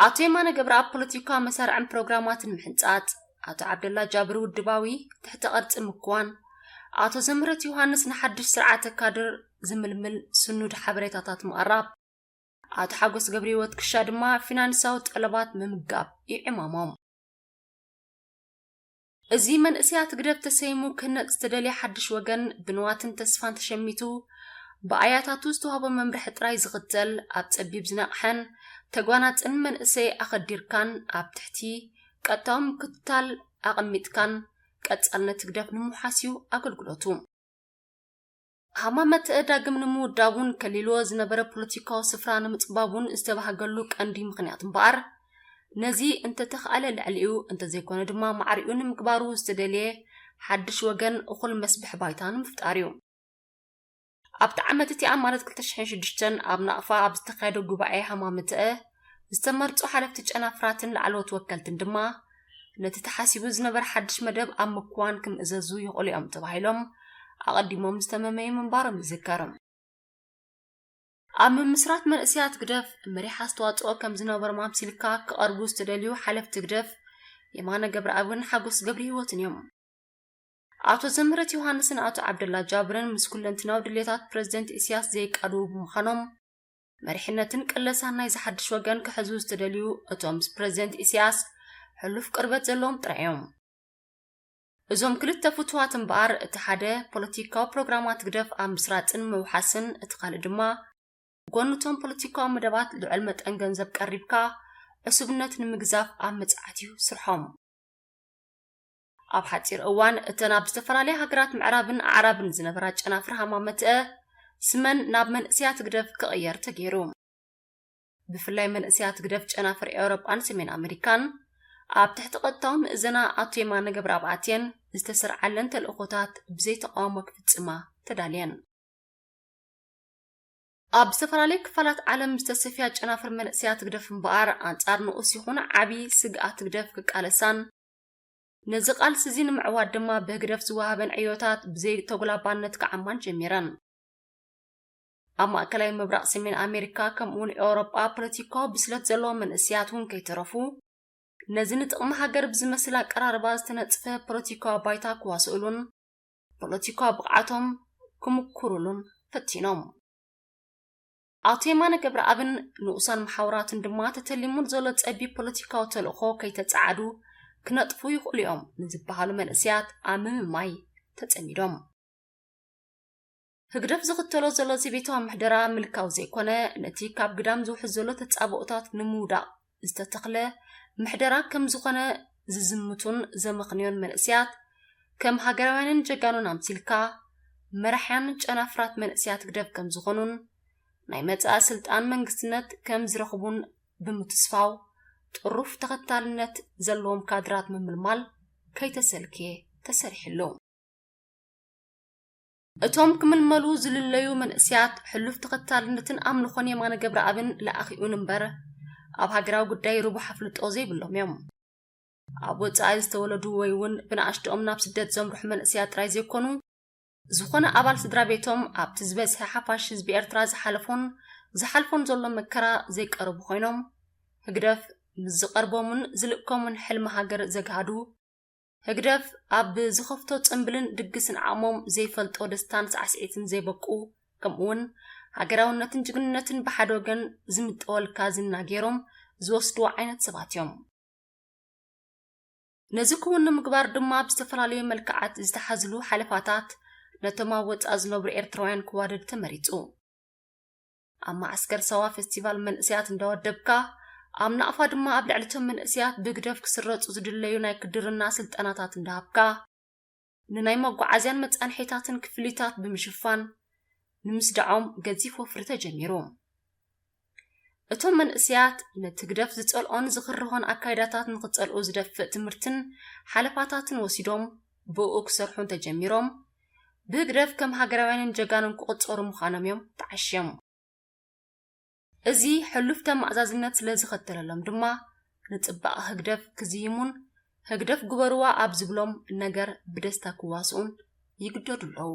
ኣቶ የማነ ገብረኣብ ፖለቲካዊ መሳርዕን ፕሮግራማትን ምሕንጻጽ፣ ኣቶ ዓብደላ ጃብር ውድባዊ ትሕተ ቅርጺ ምክዋን፣ ኣቶ ዘምህረት ዮሃንስ ንሓድሽ ስርዓተ ካድር ዝምልምል ስኑድ ሓበሬታታት ምቕራብ፣ ኣቶ ሓጎስ ገብረህይወት ክሻ ድማ ፊናንሳዊ ጠለባት ምምጋብ እዩ ዕማሞም። እዚ መንእሰያት ህግደፍ ተሰይሙ ክህነጽ ዝተደልየ ሓድሽ ወገን ብንዋትን ተስፋን ተሸሚቱ ብኣያታቱ ዝተዋህቦ መምርሒ ጥራይ ዝኽተል ኣብ ጸቢብ ዝነቕሐን ተጓናጽን መንእሰይ ኣኸዲርካን ኣብ ትሕቲ ቀጥታዊ ምክትታል ኣቐሚጥካን ቀጻልነት ህግደፍ ንምውሓስ እዩ ኣገልግሎቱ። ሃማመተ ዳግም ንምውዳቡን ከሊልዎ ዝነበረ ፖለቲካዊ ስፍራ ንምጽባቡን ዝተባህገሉ ቀንዲ ምኽንያት እምበኣር፣ ነዚ እንተተኽኣለ ልዕሊኡ እንተዘይኮነ ድማ ማዕሪኡ ንምግባሩ ዝተደልየ ሓድሽ ወገን እኹል መስብሕ ባይታ ንምፍጣር እዩ። ኣብቲ ዓመት እቲኣ ማለት ክልተ ሽሕን ሽዱሽተን ኣብ ናቕፋ ኣብ ዝተኻየደ ጉባኤ ሃማመተአ ዝተመርጹ ሓለፍቲ ጨናፍራትን ላዕለዎት ወከልትን ድማ ነቲ ተሓሲቡ ዝነበረ ሓድሽ መደብ ኣብ ምክዋን ክምእዘዙ ይኽእሉ እዮም ተባሂሎም ኣቐዲሞም ዝተመመዩ ምንባሮም ይዝከር። ኣብ ምምስራት መንእሰያት ግደፍ መሪሕ ኣስተዋጽኦ ከም ዝነበሮም ኣምሲልካ ክቐርቡ ዝተደልዩ ሓለፍቲ ግደፍ የማነ ገብረኣብን ሓጎስ ገብረህይወትን እዮም። ኣቶ ዘምህረት ዮሃንስን ኣቶ ዓብደላ ጃብርን ምስ ኩለንትናዊ ድሌታት ፕረዚደንት ኢሳያስ ዘይቃድዉ ብምዃኖም፣ መሪሕነትን ቅለሳን ናይዚ ሓድሽ ወገን ክሕዙ ዝተደልዩ እቶም ምስ ፕረዚደንት ኢሳያስ ሕሉፍ ቅርበት ዘለዎም ጥራይ እዮም። እዞም ክልተ ፍቱዋት እምበኣር፣ እቲ ሓደ ፖለቲካዊ ፕሮግራማት ግደፍ ኣብ ምስራጽን ምውሓስን፣ እቲ ካልእ ድማ ጎንቶም ፖለቲካዊ መደባት ልዑል መጠን ገንዘብ ቀሪብካ ዕሱብነት ንምግዛፍ ኣብ ምጽዓት እዩ ስርሖም። ኣብ ሓጺር እዋን፣ እተን ኣብ ዝተፈላለያ ሃገራት ምዕራብን ኣዕራብን ዝነበራ ጨናፍር ሃማመተአ ስመን ናብ መንእሰያት ግደፍ ክቕየር ተገይሩ። ብፍላይ መንእሰያት ግደፍ ጨናፍር ኤውሮጳን ሰሜን ኣመሪካን ኣብ ትሕቲ ቀጥታዊ ምእዘና ኣቶ የማነ ገብረኣብ ኣትየን ዝተሰርዓለን ተልእኾታት ብዘይ ተቃውሞ ክፍጽማ ተዳልየን። ኣብ ዝተፈላለየ ክፋላት ዓለም ዝተሰፍያ ጨናፍር መንእሰያት ግደፍ እምበኣር፣ ኣንጻር ንኡስ ይኹን ዓቢ ስግኣት ግደፍ ክቃለሳን፣ ነዚ ቃልሲ እዚ ንምዕዋት ድማ ብህግደፍ ዝወሃበን ዕዮታት ብዘይ ተጉላባነት ክዓማን ጀሚረን። ኣብ ማእከላይ ምብራቕ ሰሜን ኣሜሪካ፣ ከምኡውን ኤውሮጳ፣ ፖለቲካዊ ብስለት ዘለዎም መንእሰያት እውን ከይተረፉ፣ ነዚ ንጥቕሚ ሃገር ብዝመስል ኣቀራርባ ዝተነጽፈ ፖለቲካዊ ባይታ ክዋስእሉን ፖለቲካዊ ብቕዓቶም ክምኩሩሉን ፈቲኖም። ኣቶ የማነ ገብረኣብን ንኡሳን መሓውራትን ድማ ተተሊሙ ዘሎ ጸቢብ ፖለቲካዊ ተልእኾ ከይተጸዓዱ ክነጥፉ ይኽእሉ እዮም ንዝበሃሉ መንእሰያት ኣብ ምምማይ ተጸሚዶም። ህግደፍ ዝኽተሎ ዘሎ ዘቤታዊ ምሕደራ ምልካዊ ዘይኮነ፣ ነቲ ካብ ግዳም ዝውሕዝ ዘሎ ተጻብኦታት ንምውዳቕ ዝተተኽለ ምሕደራ ከም ዝኾነ ዝዝምቱን ዘመኽንዮን መንእሰያት ከም ሃገራውያንን ጀጋኑን ኣምሲልካ፣ መራሕያን ጨናፍራት መንእሰያት ህግደፍ ከም ዝኾኑን ናይ መጻኢ ስልጣን መንግስትነት ከም ዝረኽቡን ብምትስፋው፣ ጥሩፍ ተኸታልነት ዘለዎም ካድራት ምምልማል ከይተሰልከየ ተሰሪሕሉ። እቶም ክምልመሉ ዝልለዩ መንእሰያት፣ ሕሉፍ ተኸታልነትን ኣምልኾን የማነ ገብረኣብን ለኣኺኡን እምበር፣ ኣብ ሃገራዊ ጉዳይ ርቡሕ ኣፍልጦ ዘይብሎም እዮም። ኣብ ወጻኢ ዝተወለዱ ወይ እውን ብንኣሽትኦም ናብ ስደት ዘምርሑ መንእሰያት ጥራይ ዘይኮኑ፣ ዝኾነ ኣባል ስድራ ቤቶም ኣብቲ ዝበዝሐ ሓፋሽ ህዝቢ ኤርትራ ዝሓለፎን ዝሓልፎን ዘሎ መከራ ዘይቀረቡ ኮይኖም፣ ህግደፍ ምስ ዝቐርቦምን ዝልእኮምን ሕልሚ ሃገር ዘግሃዱ፣ ህግደፍ ኣብ ዝኸፍቶ ጽምብልን ድግስን ዓቕሞም ዘይፈልጦ ደስታን ሳዕስዒትን ዘይበቁ፣ ከምኡውን ሃገራውነትን ጅግንነትን ብሓደ ወገን ዝምጠወልካ ዝና ገይሮም ዝወስድዎ ዓይነት ሰባት እዮም። ነዚ ክውን ንምግባር ድማ ብዝተፈላለዩ መልክዓት ዝተሓዝሉ ሓለፋታት ነቶም ኣብ ወጻኢ ዝነብሩ ኤርትራውያን ክዋደድ ተመሪጹ። ኣብ መዓስከር ሳዋ ፈስቲቫል መንእሰያት እንዳወደብካ፣ ኣብ ናቕፋ ድማ ኣብ ልዕሊ እቶም መንእሰያት ብህግደፍ ክስረጹ ዝድለዩ ናይ ክድርና ስልጠናታት እንዳሃብካ፣ ንናይ መጓዓዝያን መጻንሒታትን ክፍሊታት ብምሽፋን፣ ንምስዳዖም ገዚፍ ወፍሪ ተጀሚሩ። እቶም መንእሰያት ነቲ ህግደፍ ዝጸልኦን ዝኽርሆን ኣካይዳታት ንኽጸልኡ ዝደፍእ ትምህርትን ሓለፋታትን ወሲዶም ብእኡ ክሰርሑ እንተጀሚሮም፣ ብህግደፍ ከም ሃገራውያንን ጀጋኑን ክቑጸሩ ምዃኖም እዮም ተዓሽዮም። እዚ ሕሉፍ ተማእዛዝነት ስለ ዝኸተለሎም ድማ፣ ንጽባቐ ህግደፍ ክዝይሙን ህግደፍ ግበርዋ ኣብ ዝብሎም ነገር ብደስታ ክዋስኡን ይግደዱ ኣለዉ።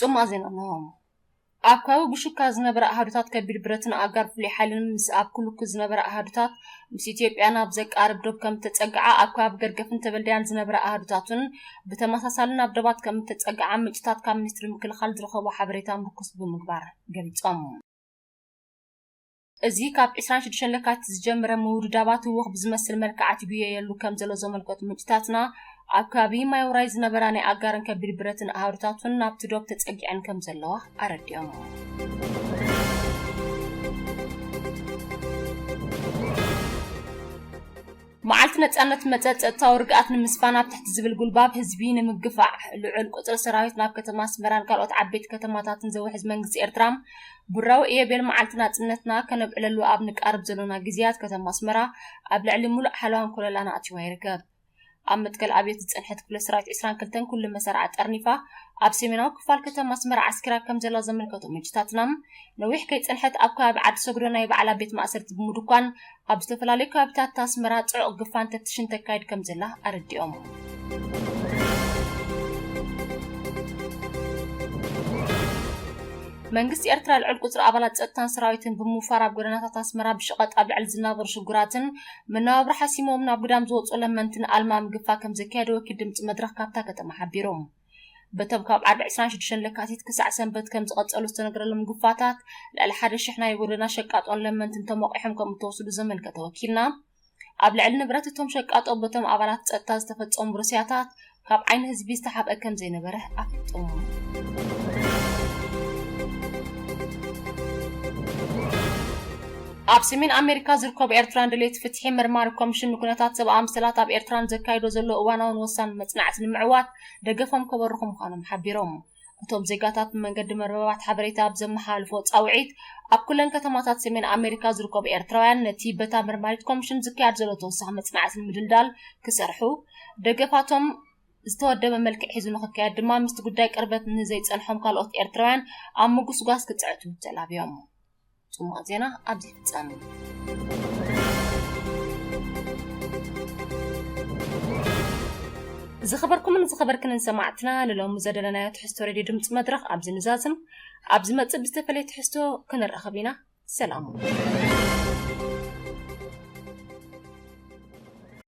ጥማ ዜና ኣለዎም። ኣብ ከባቢ ብሹካ ዝነበረ ኣሃዱታት ከቢድ ብረትን ኣጋር ፍሉይ ሓይልን ምስ ኣብ ኩልኩ ዝነበረ ኣሃዱታት ምስ ኢትዮጵያ ናብ ዘቃርብ ዶብ ከም ተጸግዓ ኣብ ከባቢ ገርገፍን ተበልዳያን ዝነበረ ኣሃዱታትን ብተመሳሳሊ ናብ ደባት ከም ተጸግዓ ምንጭታት ካብ ሚኒስትሪ ምክልኻል ዝረኸቦ ሓበሬታ ምርኩስ ብምግባር ገሊጾም። እዚ ካብ ዕስራን ሽዱሽተን ለካቲት ዝጀመረ ምውድዳባት ህወኽ ብዝመስል መልክዓት ይጉየየሉ ከም ዘሎ ዘመልከቱ ምንጭታትና፣ ኣብ ከባቢ ማይ ውራይ ዝነበራ ናይ ኣጋርን ከቢድ ብረትን ኣሃዱታቱን ናብቲ ዶብ ተጸጊዐን ከም ዘለዋ ኣረዲኦም። መዓልቲ ነጻነት መጸ ጸጥታዊ ርግኣት ንምስፋን ኣብ ትሕቲ ዝብል ጉልባብ ህዝቢ ንምግፋዕ ልዑል ቁጽሪ ሰራዊት ናብ ከተማ ኣስመራን ካልኦት ዓበይቲ ከተማታትን ዘውሕዝ መንግስቲ ኤርትራ፣ ብራዊ እየ ቤል መዓልቲ ናጽነትና ከነብዕለሉ ኣብ ንቃርብ ዘሎና ግዜያት ከተማ ኣስመራ ኣብ ልዕሊ ሙሉእ ሓለዋን ኮለላን ኣእትይዋ ይርከብ። ኣብ መትከል ኣብዮት ዝጸንሐት ክፍለ ሰራዊት ዕስራን ክልተን ኩሉ መሳርዓ ጠርኒፋ ኣብ ሰሜናዊ ክፋል ከተማ ኣስመራ ዓስኪራ ከም ዘላ ዘመልከቱ ምንጭታትና፣ ነዊሕ ከይጸንሐት ኣብ ከባቢ ዓዲ ሰግዶ ናይ ባዕላ ቤት ማእሰርቲ ብምድኳን ኣብ ዝተፈላለዩ ከባቢታት ኣስመራ ጽዑቕ ግፋን ተፍትሽን ተካይድ ከም ዘላ ኣረዲኦም። መንግስቲ ኤርትራ ልዑል ቁጽሪ ኣባላት ጸጥታን ሰራዊትን ብምውፋር ኣብ ጎደናታት ኣስመራ ብሸቐጥ ኣብ ልዕሊ ዝናበሩ ሽጉራትን መነባብሮ ሓሲሞም ናብ ግዳም ዝወጹ ለመንትን ኣልማ ምግፋ ከም ዘካየደ ወኪል ድምጺ መድረኽ ካብታ ከተማ ሓቢሩ። በቶም ካብ ዓርቢ ዕስራን ሽዱሽተን ለካቲት ክሳዕ ሰንበት ከም ዝቐጸሉ ዝተነገረሎም ግፋታት፣ ልዕሊ ሓደ ሽሕ ናይ ጎደና ሸቃጦን ለመንትን ተሞቂሖም ከም እተወስዱ ዘመልከተ ወኪልና፣ ኣብ ልዕሊ ንብረት እቶም ሸቃጦ በቶም ኣባላት ጸጥታ ዝተፈጸሙ ሩስያታት ካብ ዓይኒ ህዝቢ ዝተሓብአ ከም ዘይነበረ ኣፍሊጡ። ኣብ ሰሜን ኣሜሪካ ዝርከቡ ኤርትራን ደለይቲ ፍትሒ መርማሪ ኮሚሽን ንኩነታት ሰብኣዊ መሰላት ኣብ ኤርትራን ዘካይዶ ዘሎ እዋናውን ወሳኒ መጽናዕቲ ንምዕዋት ደገፎም ከበርኹ ምዃኖም ሓቢሮም። እቶም ዜጋታት ብመንገዲ መርበባት ሓበሬታ ኣብ ዘመሓላልፎ ጻውዒት፣ ኣብ ኩለን ከተማታት ሰሜን ኣሜሪካ ዝርከቡ ኤርትራውያን ነቲ በታ መርማሪት ኮሚሽን ዝካየድ ዘሎ ተወሳኺ መጽናዕቲ ንምድልዳል ክሰርሑ፣ ደገፋቶም ዝተወደበ መልክዕ ሒዙ ንኽካየድ ድማ ምስቲ ጉዳይ ቅርበት ንዘይጸንሖም ካልኦት ኤርትራውያን ኣብ ምጉስጓስ ክጽዕቱ ተላብዮም። ጽሙቕ ዜና ኣብዚ ይፍጸም። ዝኸበርኩምን ዝኸበርክንን ሰማዕትና፣ ንሎሚ ዘደለናዮ ትሕዝቶ ሬድዮ ድምፂ መድረኽ ኣብዚ ንዛዝም። ኣብ ዝመጽእ ብዝተፈለየ ትሕዝቶ ክንራኸብ ኢና። ሰላም።